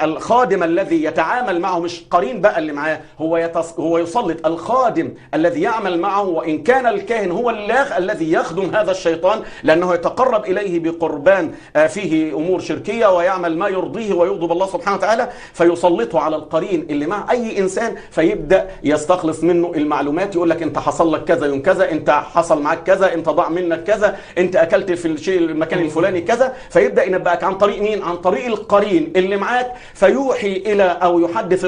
الخادم الذي يتعامل معه، مش قرين بقى اللي معاه، هو يسلط الخادم الذي يعمل معه، وإن كان الكاهن هو الذي يخدم هذا الشيطان، لأنه يتقرب إليه بقربان فيه أمور شركية ويعمل ما يرضيه ويغضب الله سبحانه وتعالى، فيسلطه على القرين اللي مع أي إنسان، فيبدأ يستخلص منه المعلومات، يقول لك أنت حصل لك كذا يوم كذا، أنت حصل معك كذا، أنت ضاع منك كذا، أنت أكلت في الشيء المكان الفلاني كذا، فيبدأ ينبأك عن طريق مين؟ عن طريق القرين اللي معاك، فيوحي إلى أو يحدث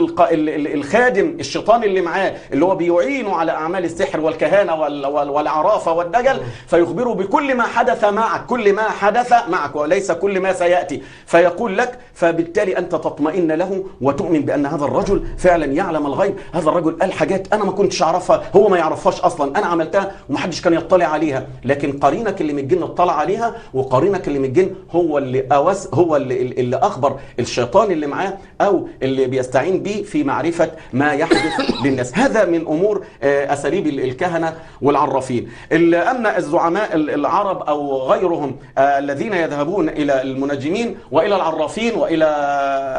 الخادم الشيطان اللي معاه اللي هو بيعينه على أعمال السحر والكهانة والعرافة والدجل، فيخبره بكل ما حدث معك، كل ما حدث معك وليس كل ما سيأتي، فيقول لك، فبالتالي أنت تطمئن له وتؤمن بأن هذا الرجل فعلا يعلم الغيب، هذا الرجل قال حاجات أنا ما كنتش أعرفها، هو ما يعرفهاش أصلا، أنا عملتها ومحدش كان يطلع عليها، لكن قرينك اللي من الجن اطلع عليها، وقرينك اللي من الجن هو اللي هو اللي أخبر الشيطان اللي معاه أو اللي بيستعين به في معرفة ما يحدث للناس. هذا من أمور أساليب الكهنة والعرافين. أما الزعماء العرب أو غيرهم الذين يذهبون إلى المنجمين وإلى العرافين وإلى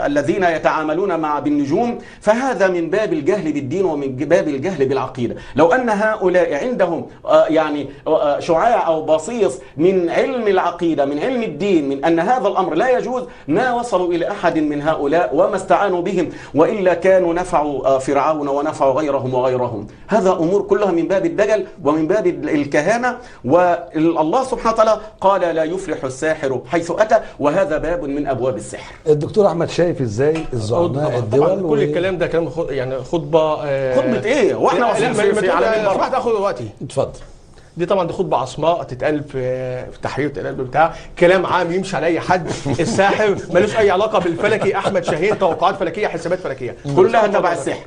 الذين يتعاملون مع بالنجوم، فهذا من باب الجهل بالدين ومن باب الجهل بالعقيدة. لو أن هؤلاء عندهم يعني شعاع أو بصيص من علم العقيدة، من علم الدين، من أن هذا الأمر لا يجوز، ما وصلوا إلى أحد من هؤلاء وما استعانوا بهم، وإلا كانوا نفعوا فرعون ونفعوا غيرهم وغيرهم. هذا أمور كلها من باب الدجل ومن باب الكهانة. والله سبحانه وتعالى قال لا يفلح الساحر حيث أتى، وهذا باب من أبواب السحر. الدكتور أحمد شايف إزاي الزعماء الدول؟ كل الكلام ده كلام يعني خطبة. خطبة إيه؟ وإحنا واصلين في عالم المرأة. سمحت آخد وقتي. اتفضل. دي طبعا دي خطبه عصماء تتقال في التحرير، تتقال بتاع كلام عام يمشي على اي حد. الساحر ملوش اي علاقة بالفلكي. احمد شاهين توقعات فلكيه، حسابات فلكيه، كلها تبع السحر.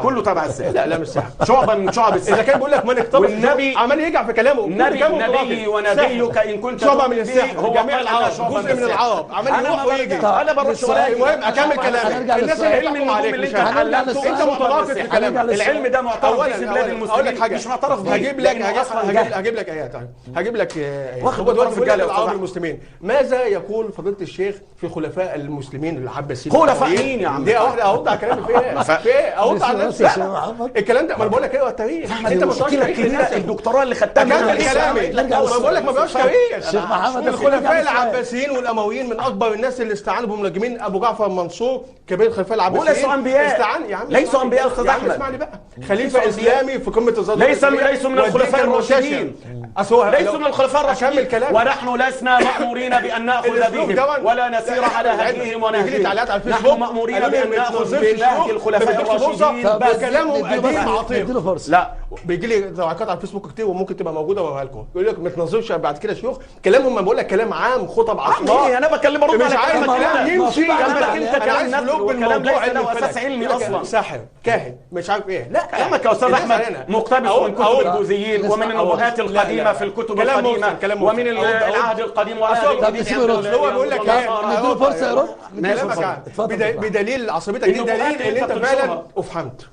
كله تبع السحر. لا لا مش سحر، شعبه من شعب السحر. اذا كان بيقول لك من اقتبس النبي عمال يرجع في كلامه. نبي ونبيك ان كنت شعبه من السحر، جميع العرب، جزء من العرب عمال يروح ويجي. انا بروح. المهم اكمل كلامي. الناس العلم اللي انت اتعلمته انت متناقض في كلامك. العلم ده معترف به في بلاد المسلمين، مش معترف به. هجيب لك ايات. هجيب لك ايات. هو دلوقتي بيقول لك العرب المسلمين، ماذا يقول فضيلة الشيخ في خلفاء المسلمين العباسيين؟ خلفاء مين يا عم؟ دي واحدة اهو على كلامي في ايه؟ في ايه؟ اهو على نفسي الكلام ده. ما انا بقول لك ايه التاريخ. انت ما بتقراش تاريخ الكبيرة، الدكتوراه اللي خدتها من كلامي. ما بقول لك ما بقراش تاريخ. الشيخ محمد، الخلفاء العباسيين والامويين من اكبر الناس اللي استعانوا بمنجمين. ابو جعفر منصور كبير الخلفاء العباسيين. ليسوا انبياء، ليسوا انبياء استاذ احمد. اسمعني بقى، خليفة اسلامي في قمة الظلم، ليسوا من الخلفاء الراشدين. ليسوا من الخلفاء الراشدين، ونحن لسنا مأمورين بأن نأخذ بهم ولا نسير على هديهم ونهجهم. نحن مأمورين بأن نأخذ بنهج الخلفاء الراشدين. بس كلامهم قديم عطيب. لا بيجي لي تعليقات على الفيسبوك كتير وممكن تبقى موجودة واوريها لكم، يقول لك ما تنظرش بعد كده شيوخ كلامهم. ما بقول لك كلام عام، خطب عصماء. انا بكلم برد على كلامك، كلام يمشي. انت عايز كلام ليس له اساس علمي اصلا. ساحر، كاهن، مش عارف ايه. لا كلامك يا استاذ احمد مقتبس من كتب الجوزيين ومن النبوءات القديمة في الكتب القديمة ومن العهد القديم. هو بيقول لك نديله فرصة يرد. بدليل عصبيتك دي، دليل ان انت فعلا افهمت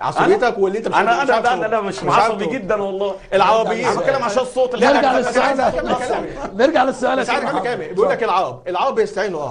عصبيتك واللي انت مش انا مش عصبي جدا والله. العربيين انا بتكلم عشان الصوت. نرجع للسؤال، نرجع للسؤال. مش عارف كام بيقول لك العرب بيستعينوا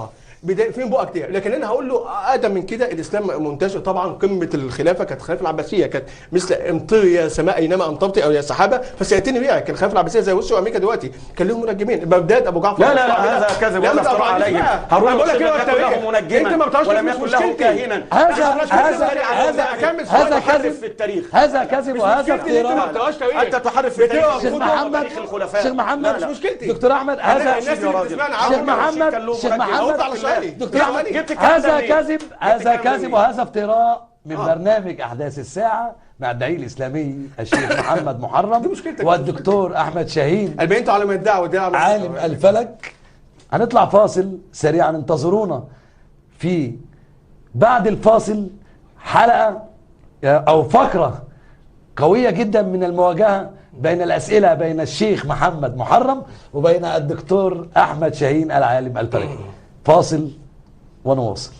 فين بقى كتير، لكن انا هقول له اقدم من كده. الاسلام منتشر طبعا. قمة الخلافة كانت الخلافة العباسية، كانت مثل امطري يا سماء اينما امطرت او يا سحابه فسياتيني بها. كان الخلافة العباسية زي روسيا وامريكا دلوقتي، كان لهم منجمين. بغداد ابو جعفر. لا لا لا، هذا كذب ولا افتراء عليهم. هارون لم يكن له منجما انت ما بتعرفش ولم يكن له كاهنا. هذا هذا هذا كذب في التاريخ، هذا كذب وهذا افتراء. انت تحرف في التاريخ. شيخ محمد، شيخ محمد، مش مشكلتي. دكتور احمد، هذا شيخ محمد، شيخ محمد، دكتور احمد، هذا كذب، هذا كذب وهذا افتراء من برنامج احداث الساعة مع الداعي الاسلامي الشيخ محمد محرم والدكتور احمد شاهين. البينتوا على الدعوة عالم الفلك. هنطلع فاصل سريعا، انتظرونا في بعد الفاصل حلقة او فقره قوية جدا من المواجهة بين الاسئلة بين الشيخ محمد محرم وبين الدكتور احمد شاهين العالم الفلكي. فاصل ونواصل.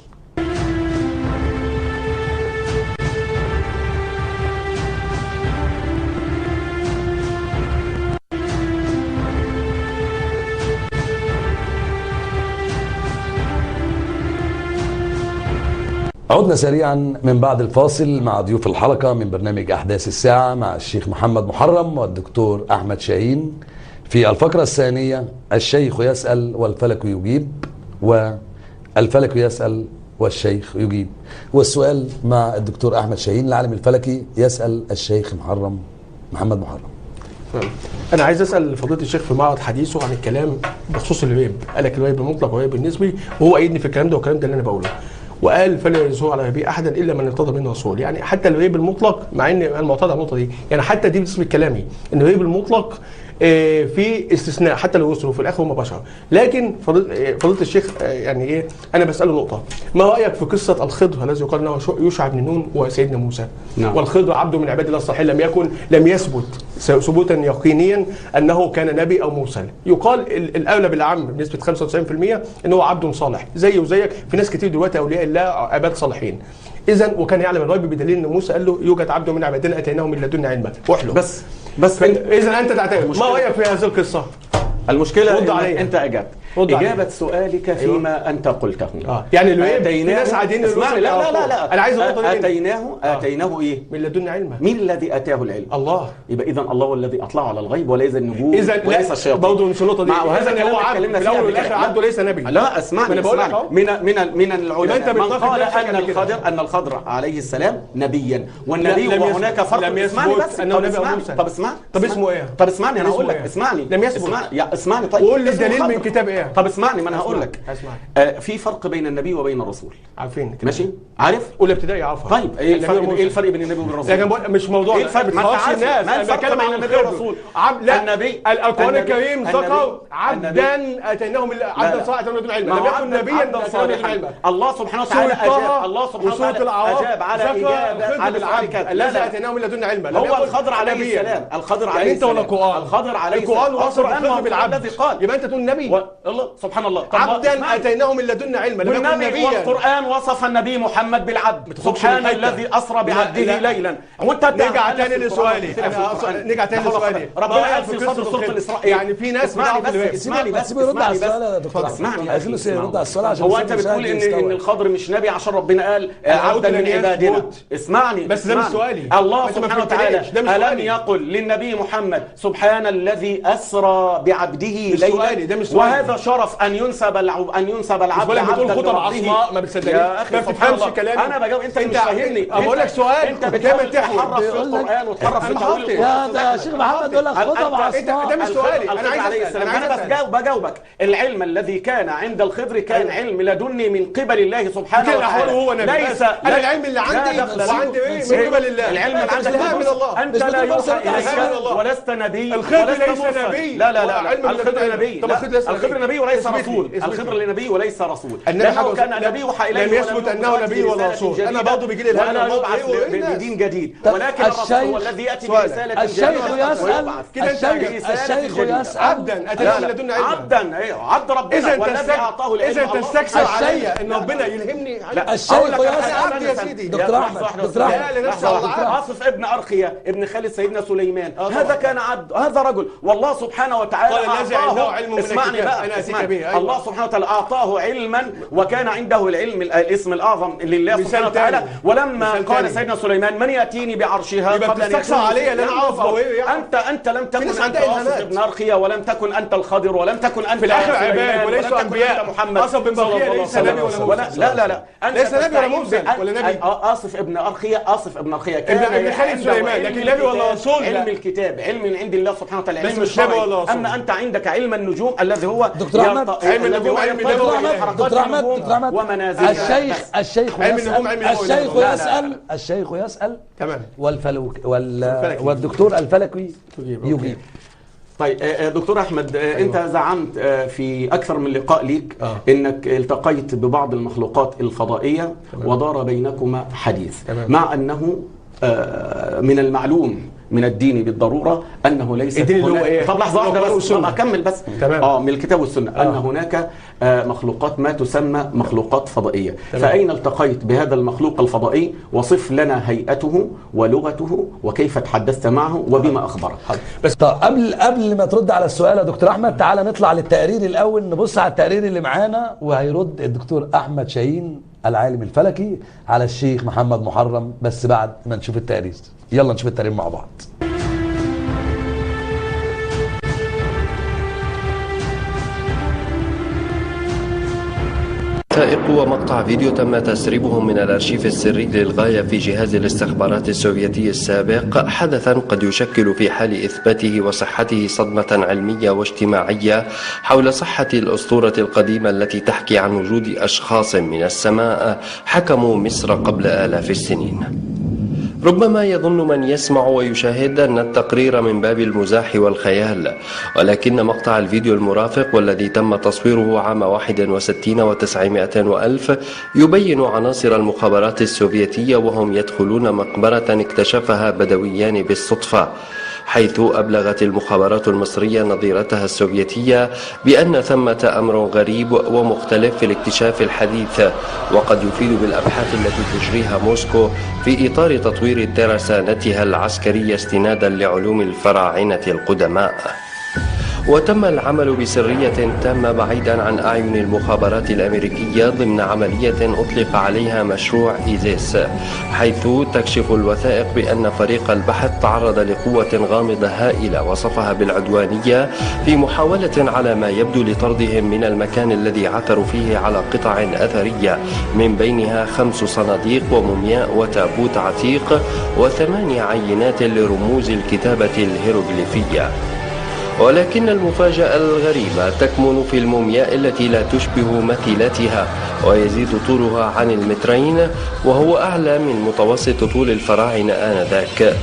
عدنا سريعا من بعد الفاصل مع ضيوف الحلقة من برنامج أحداث الساعة مع الشيخ محمد محرم والدكتور أحمد شاهين في الفقرة الثانية: الشيخ يسأل والفلك يجيب، والفلك يسأل والشيخ يجيب. والسؤال مع الدكتور أحمد شاهين العالم الفلكي يسأل الشيخ محرم محمد محرم. أنا عايز أسأل فضيلة الشيخ في معرض حديثه عن الكلام بخصوص الغيب. قال لك الغيب المطلق والغيب النسبي، وهو أيدني في الكلام ده والكلام ده اللي أنا بقوله. وقال فلا يظهر على غيبه احدا الا من ارتضى منه رسول. يعني حتى الغيب المطلق، مع ان انا معترض على النقطة دي، يعني حتى دي بالنسبة لكلامي ان الغيب المطلق في استثناء حتى لو وصلوا في الاخر هم بشر. لكن فضيلة الشيخ يعني ايه، انا بساله نقطة: ما رايك في قصة الخضر الذي يقال انه يوشع بن نون وسيدنا موسى؟ نعم. والخضر عبد من عباد الله الصالحين، لم يثبت ثبوتا يقينيا انه كان نبي او مرسل. يقال الاولى بالعام بنسبة 95% ان هو عبد صالح زيه وزيك، في ناس كتير دلوقتي اولياء الله عباد صالحين. اذا وكان يعلم الغيب بدليل ان موسى قال له يوجد عبد من عبادنا اتيناه من لدنا علما. وحله بس اذا انت تعترف. ما رايك في هذه القصة؟ المشكلة انت اجبت. إجابة سؤالك فيما أنت قلته. يعني الغيب في ناس عادين. لا لا لا لا، أنا عايز النقطة دي. آتيناه إيه؟ من لدن علما. مين الذي آتاه العلم؟ الله. يبقى إذا الله هو الذي أطلعه على الغيب وليس النجوم وليس الشياطين. برضه مش النقطة دي. وهذا هو عبد في الأول والآخر، عبده ليس نبي. لا اسمعني، من العلماء من قال أن الخضر عليه السلام نبيا، والنبي وهناك فرق. اسمعني بس. طب اسمعني. طب اسمه إيه؟ طب اسمعني، أنا هقول لك. اسمعني. لم يثبت. اسمعني. طيب قول لي الدليل من كتاب إيه؟ طب اسمعني، ما انا هقول لك. في فرق بين النبي وبين الرسول. عارفين. ماشي، عارف؟ اولى ابتدائي عارفها. طيب ايه الفرق بين النبي والرسول؟ لكن مش موضوع. ايه الفرق؟ ما انت الناس. ما الفرق بين النبي والرسول؟ لا، النبي القرآن الكريم ذكر عبدا اتيناهم، عبدا صالحا اتيناه من علما، لم يكن نبيا صالحا. الله سبحانه وتعالى اجاب، الله سبحانه وتعالى اجاب على اجابه على العبد الذي اتيناه من لدن علما. هو الخضر عليه السلام، الخضر عليه السلام. انت ولا القرآن؟ الخضر عليه السلام. القرآن وصف الخضر بالعبد، يبقى انت تقول نبي. الله سبحان الله. عبدا اتيناه من لدن علما لم يكن نبيا. والقرآن وصف النبي محمد بالعبد، سبحان الذي اسرى بعبده ليلا. وانت نرجع تاني لسؤالي، نرجع تاني لسؤالي. ربنا قال في صدر سورة الإسراء، يعني في ناس. اسمعني بس، يرد على السؤال يا دكتور. اسمعني، عايزين يرد على السؤال عشان هو انت بتقول ان الخضر مش نبي عشان ربنا قال عبدا من عبادنا. اسمعني بس، ده مش سؤالي. الله سبحانه وتعالى ألم يقل للنبي محمد سبحان الذي أسرى بعبده ليلا؟ وهذا شرف ان ينسب العبد. بتقول خطب عصماء ما بتصدقنيش، ما بتفهمش كلامي. انا بجاوب، انت مش فاهمني. بقول لك سؤال، انت بتحاول تحرف في القران وتحرف في تاويل القران. يا شيخ محمد يقول لك خطب عصماء. ده مش سؤالي، انا عايز اسال. انا بس بجاوبك. العلم الذي كان عند الخضر كان علم لدني من قبل الله سبحانه وتعالى. هو نبي. ليس انا العلم اللي عندي وعندي ايه من قبل الله. العلم اللي عندك من الله. انت لا يوحى اليك ولست نبي. الخضر ليس نبي. لا لا لا، الخضر نبي. الخضر نبي وليس رسول. الخضر نبي وليس رسول. لأنه كان نبي يوحى إليه لم يثبت أنه نبي ولا رسول. أنا برضه بيجي لي الهام بدين جديد، ولكن الرسول هو الذي يأتي برسالة الشيخ يسأل. الشيخ يسأل عبدا أتيناه من لدن علما. عبدا، أيوه، عبد ربنا والذي أعطاه العلم. إذا تستكثر علي أن ربنا يلهمني. الشيخ يسأل عبد يا سيدي. دكتور أحمد، دكتور أحمد، آصف ابن أرخية ابن خالد سيدنا سليمان، هذا كان عبد، هذا رجل، والله سبحانه وتعالى أعطاه. اسمعني بقى، اسمعني. الله سبحانه وتعالى أعطاه علما، وكان عنده العلم الاسم الأعظم لله سبحانه وتعالى. ولما قال سيدنا سليمان من يأتيني بعرشها قبل أن يأتيني علي لن أعرف. أنت لم تكن أنت آصف ابن أرخية، ولم تكن أنت الخضر، ولم تكن أنت في الآخر عباد وليسوا أنبياء. محمد آصف بن برخية ليس نبي ولا لا لا لا، ليس نبي ولا مرسل ولا نبي. آصف ابن أرخية، آصف ابن أرخية كان ابن خالد سليمان، لكن نبي ولا رسول. علم الكتاب علم من عند الله سبحانه وتعالى، علم مش نبي ولا رسول. أما أنت عندك علم النجوم الذي هو دكتور أحمد، علم النجوم، علم دكتور أحمد، دكتور أحمد، الشيخ الشيخ يسأل، الشيخ يسأل، تمام، والفلك والدكتور الفلكي يجيب. طيب دكتور أحمد، أنت زعمت في أكثر من لقاء ليك أنك التقيت ببعض المخلوقات الفضائية ودار بينكما حديث، مع أنه من المعلوم من الدين بالضرورة أنه ليس الدين اللي هو إيه؟ طب لحظة واحدة بس، طب أكمل بس. تمام. من الكتاب والسنة أن هناك مخلوقات ما تسمى مخلوقات فضائية. تمام. فأين التقيت بهذا المخلوق الفضائي؟ وصف لنا هيئته ولغته وكيف تحدثت معه وبما أخبرك. بس طب قبل ما ترد على السؤال يا دكتور أحمد، تعالى نطلع للتقرير الأول، نبص على التقرير اللي معانا، وهيرد الدكتور أحمد شاهين العالم الفلكي على الشيخ محمد محرم، بس بعد ما نشوف التقرير. يلا نشوف التقرير مع بعض. وثائق ومقطع فيديو تم تسريبه من الأرشيف السري للغاية في جهاز الاستخبارات السوفيتي السابق، حدثا قد يشكل في حال إثباته وصحته صدمة علمية واجتماعية حول صحة الأسطورة القديمة التي تحكي عن وجود أشخاص من السماء حكموا مصر قبل آلاف السنين. ربما يظن من يسمع ويشاهد أن التقرير من باب المزاح والخيال، ولكن مقطع الفيديو المرافق والذي تم تصويره عام 61 و900 وألف يبين عناصر المخابرات السوفيتية وهم يدخلون مقبرة اكتشفها بدويان بالصدفة، حيث أبلغت المخابرات المصرية نظيرتها السوفيتية بأن ثمة أمر غريب ومختلف في الاكتشاف الحديث، وقد يفيد بالأبحاث التي تجريها موسكو في إطار تطوير ترسانتها العسكرية استنادا لعلوم الفراعنة القدماء. وتم العمل بسرية تامة بعيدا عن أعين المخابرات الأمريكية ضمن عملية أطلق عليها مشروع إيزيس، حيث تكشف الوثائق بأن فريق البحث تعرض لقوة غامضة هائلة وصفها بالعدوانية في محاولة على ما يبدو لطردهم من المكان الذي عثروا فيه على قطع أثرية من بينها 5 صناديق ومومياء وتابوت عتيق و8 عينات لرموز الكتابة الهيروغليفية. ولكن المفاجأة الغريبة تكمن في المومياء التي لا تشبه مثيلاتها ويزيد طولها عن 2 متر، وهو أعلى من متوسط طول الفراعنة آنذاك.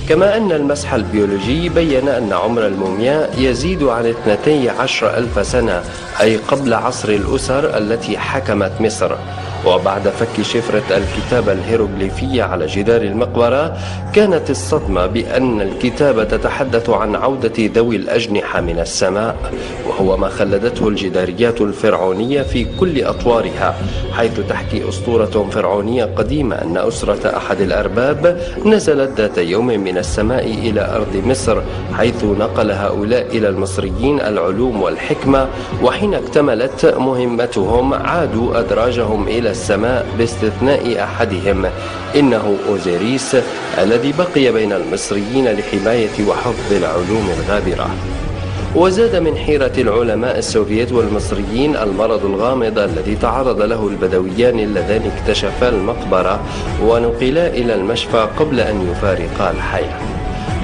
كما أن المسح البيولوجي بين أن عمر المومياء يزيد عن 12,000 سنة، أي قبل عصر الأسر التي حكمت مصر. وبعد فك شفرة الكتابة الهيروغليفية على جدار المقبرة كانت الصدمة بأن الكتابة تتحدث عن عودة ذوي الأجنحة من السماء، وهو ما خلدته الجداريات الفرعونية في كل أطوارها، حيث تحكي أسطورة فرعونية قديمة أن أسرة أحد الأرباب نزلت ذات يوم من السماء إلى أرض مصر، حيث نقل هؤلاء إلى المصريين العلوم والحكمة، وحين اكتملت مهمتهم عادوا أدراجهم إلى السماء باستثناء أحدهم، إنه أوزيريس الذي بقي بين المصريين لحماية وحفظ العلوم الغابرة. وزاد من حيرة العلماء السوفيت والمصريين المرض الغامض الذي تعرض له البدويان اللذان اكتشفا المقبرة ونقلا إلى المشفى قبل أن يفارقا الحياة.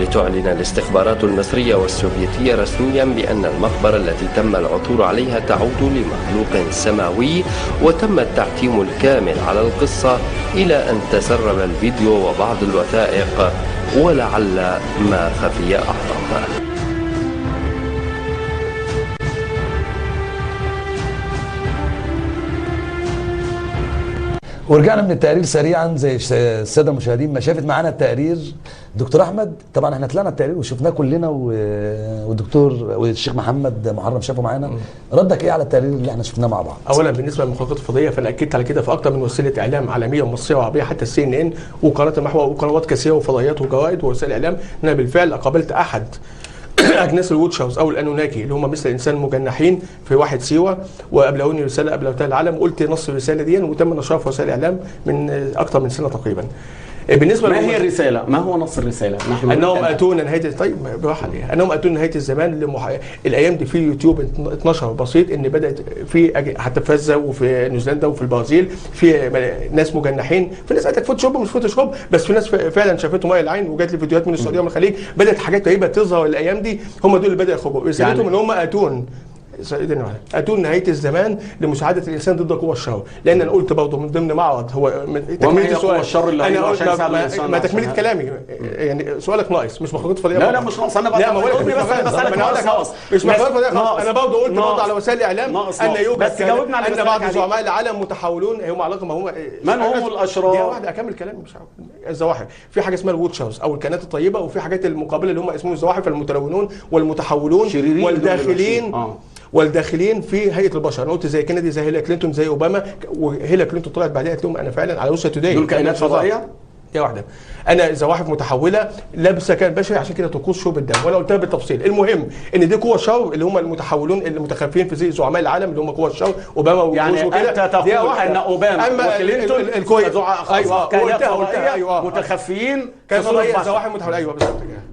لتعلن الاستخبارات المصرية والسوفيتية رسميا بأن المقبرة التي تم العثور عليها تعود لمخلوق سماوي، وتم التعتيم الكامل على القصة إلى أن تسرب الفيديو وبعض الوثائق، ولعل ما خفي أعظم. ورجعنا من التقرير سريعا زي السادة المشاهدين ما شافت معانا التقرير. دكتور احمد، طبعا احنا طلعنا التقرير وشفناه كلنا، والدكتور والشيخ محمد محرم شافه معانا. ردك ايه على التقرير اللي احنا شفناه مع بعض؟ اولا بالنسبة للمخلوقات الفضائية فانا اكدت على كده في اكثر من وسيلة اعلام عالمية ومصريه وعربية، حتى CNN وقناة المحور وقنوات كثيرة وفضائيات وجرائد ووسائل اعلام، ان انا بالفعل قابلت احد اجناس ال Watchers او الانوناكي اللي هم مثل الانسان مجنحين في واحد سيوه، وابلغوني رسالة ابلغتها العالم، وقلت نص الرسالة دي وتم نشرها في وسائل الاعلام من اكثر من سنة تقريبا. بالنسبة ما هي الرسالة؟ ما هو نص الرسالة؟ نحن انهم اتونا نهاية، طيب براحة ليه؟ انهم اتونا نهاية الزمان الايام دي في يوتيوب اتنشر بسيط ان بدات في حتى في غزة وفي نيوزيلندا وفي البرازيل في ناس مجنحين، في ناس قالت لك فوتوشوب مش فوتوشوب، بس في ناس فعلا شافتهم مية العين، وجات لي فيديوهات من السعودية ومن الخليج، بدات حاجات غريبة تظهر الايام دي. هم دول اللي بدأوا يخرجوا رسالتهم يعني ان هم اتون نهاية الزمان لمساعده الانسان ضد قوى الشر، لان انا قلت برضه من ضمن معرض هو تكمله قوى الشر اللي انا قلت ما تكمله كلامي، يعني سؤالك ناقص، مش مخلوقات فضائية. لا لا مش ناقص، انا لا ما بقولك مش مخلوقات فضائية خالص. انا برضه قلت برضه على وسائل الاعلام ان يوجد بس جاوبنا على ان بعض زعماء العالم متحولون، هم علاقة ما هم من هم الاشرار؟ دي واحدة اكمل كلامي مش عارف. الزواحف في حاجة اسمها ال Watchers او الكائنات الطيبة، وفي حاجات المقابلة اللي هم اسمهم الزواحف المتلونون والمتحولون والداخلين في هيئة البشر. انا قلت زي كندي، زي هيلا كلينتون، زي اوباما، وهيلا كلينتون طلعت بعدها قالت لهم انا فعلا على روسيا توداي. دول كائنات فضائية؟ دي واحدة. انا زواحف متحوله لابسه كائن بشري، عشان كده طقوس شرب الدم، وانا قلتها بالتفصيل. المهم ان دي قوى الشر اللي هم المتحولون المتخفين في زي زعماء العالم اللي هم قوى الشر، اوباما يعني وكده. انت تقول ان اوباما وكلينتون ايوه قلتها ايوه متخفيين كائنات فضائية، زواحف متحوله، ايوه بالظبط كده.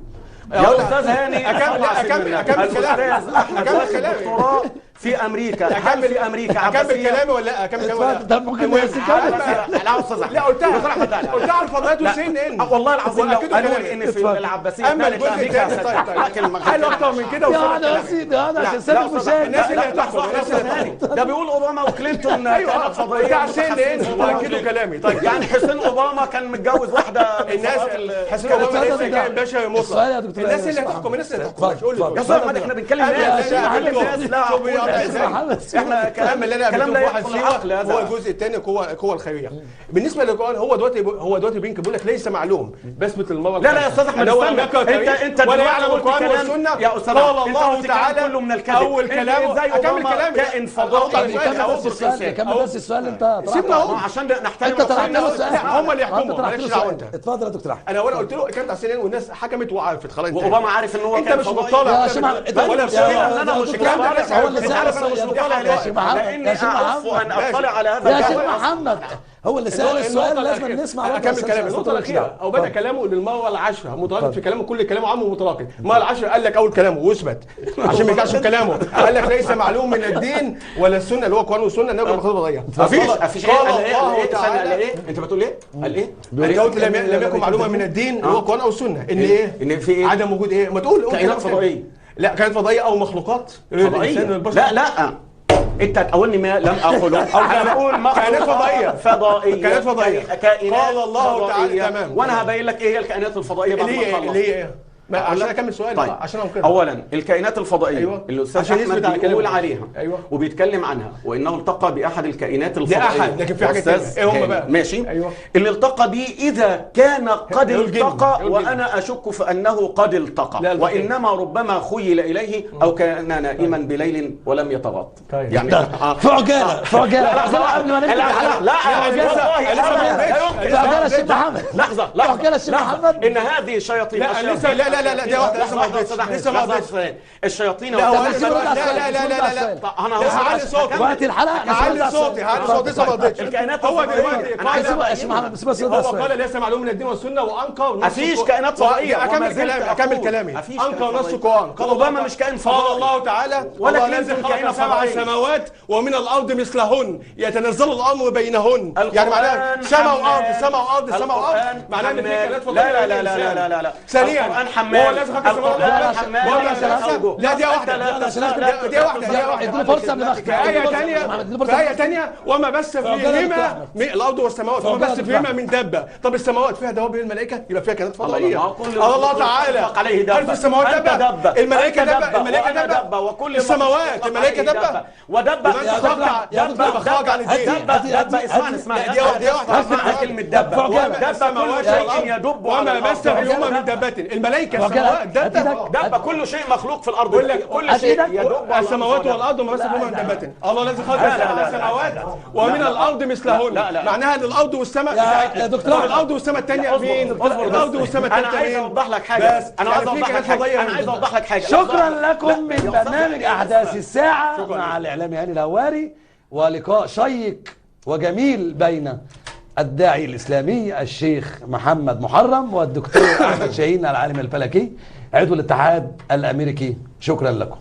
يا استاذ هاني اكمل كلامي. دكتوراه في امريكا، اكمل في امريكا، اكمل كلامي ولا اكمل كلامي ولا طب ممكن لا استاذ احمد، لا قلتها على الفضائيات والسي ان. والله العظيم لو قالوا لي ان في العباسية اما الجزء الثاني. طيب قالوا اكتر من كده. يا سيدي انا عشان السادة المشاهدين الناس اللي هتحصل ده بيقول اوباما وكلينتون كانت فضائية بتاع CNN واكدوا كلامي. طيب يعني حسين اوباما كان متجوز واحدة الناس، حسين اوباما ليس كائن بشري مطلق. الناس اللي هتحكم، الناس اللي هتحكم. يا استاذ احمد احنا بنتكلم ناس، لا احنا كلام اللي انا كلام لا واحد يدخل العقل. هو الجزء الثاني قوة الخيرية. بالنسبة للقران هو دلوقتي بينكر، بيقول لك ليس معلوم، بثبت المرة. لا لا يا استاذ احمد استنى، انت ولا يعلم القران والسنة يا استاذ. قال الله تعالى كله من الكذب. اول كلامه اكمل كلامي كائن فضائي. كمل بس السؤال اللي انت سيبنا اهو عشان نحترم. انت طرحت له السؤال، هم اللي يحكموا، مالكش دعوه انت. اتفضل يا دكتور احمد. انا ولا قلت له كانت على سنين والناس حكمت وعرفت خلاص. واوباما عارف ان هو انت مش مطلع ولا انا مش هو اللي سال، مش مطلع لاني اعرف ان اطلع على هذا. يا شيخ محمد هو اللي سال السؤال، لازم نسمع. اكمل كلامي. النقطة الاخيرة او بدا كلامه للمرة العاشرة متناقض في كلامه، كل كلامه عام ومتناقض. المرة العاشرة قال لك اول كلامه واثبت عشان ما يرجعش في كلامه، قال لك ليس معلوم من الدين ولا السنة اللي هو القران والسنة انه مخلوق فضائية. مفيش. قال ايه؟ انت بتقول ايه؟ قال ايه؟ انت قلت لم يكن معلومة من الدين اللي هو القران او السنة ان ايه؟ ان في ايه؟ عدم وجود ايه؟ ما تقول كائنات فضائية. لا كائنات فضائية او مخلوقات فضائية. لا لا انت تقولني ما لم اقوله. انا بقول كائنات فضائية، فضائية، كائنات فضائية، كائنات قال الله تعالى. تمام. وانا هبين لك ايه هي الكائنات الفضائية بعد ما اخلص. اللي هي ايه؟ عشان اكمل سؤالي. طيب. عشان أنقذها. اولا الكائنات الفضائية. أيوة. اللي الاستاذ احمد بيقول عليها. أيوة. وبيتكلم عنها وانه التقى باحد الكائنات الفضائية. ده احد، لكن في حاجة ثانية. ايه هم بقى؟ ماشي. أيوة. اللي التقى بيه اذا كان قد التقى، وانا اشك في انه قد التقى، وانما ربما خيل اليه او كان نائما بليل ولم يتغط. طيب. يعني في عجالة، في عجالة قبل ما نبدا. لا لا في عجالة الشيخ محمد. لحظة لحظة، عجالة الشيخ محمد. ان هذه الشياطين. لا لا لا لا لا دي واحدة لسه ما قضيتش، لسه ما قضيتش. الشياطين. لا لا لا لا لا لا انا هعلي صوتي وقت الحلقة، هعلي صوتي، هعلي صوتي، لسه ما قضيتش. الكائنات هو دلوقتي قال، هو قال ليس معلوم من الدين والسنة وانكر نص. مفيش كائنات فضائية. اكمل كلامي، اكمل كلامي. انكر نص القران. قال اوباما مش كائن فضائي. قال الله تعالى ولا الذي خلق 7 سماوات ومن الارض مثلهن يتنزل الامر بينهن. يعني معناها سماء وارض، سماء وارض، سماء وارض، معناها ان في كائنات فضائية. لا لا لا لا لا لا. ثانيا القرآن حمال. لا دي واحدة، دي واحدة، دي واحدة. اديني فرصة قبل ما اختم. في آية ثانية، في آية ثانية وما بث فيهما الأرض والسماوات وما بث فيهما من دابة. طب السماوات فيها دواب الملائكة، يبقى فيها كائنات فضائية. قال الله تعالى هل في السماوات دابة؟ الملائكة دابة، الملائكة دابة، وكل السماوات الملائكة دابة ودبة. دبة خارج عن الدين. دبة. اسمعني اسمعني، دي واحدة، دي واحدة. اسمع كلمة دبة. دبة كل شيء يدب وما بث فيهما من دابة. الملائكة السماوات دابة، دابة كل شيء مخلوق في الأرض، كل شيء يدب السماوات والأرض وما بث فيهما من دابة. الله الذي خلق 7 سماوات ومن الأرض مثلهن. معناها ان الأرض والسماء يا دكتور. الأرض والسماء الثانية مين؟ الأرض والسماء الثالثة مين؟ أنا عايز أوضح لك حاجة، أنا عايز أوضح لك حاجة، أنا عايز أوضح لك حاجة. شكرا لكم من برنامج أحداث الساعة مع الإعلامي هاني الهواري، ولقاء شيق وجميل بين الداعي الإسلامي الشيخ محمد محرم والدكتور أحمد شاهين العالم الفلكي عضو الاتحاد الأمريكي. شكرا لكم.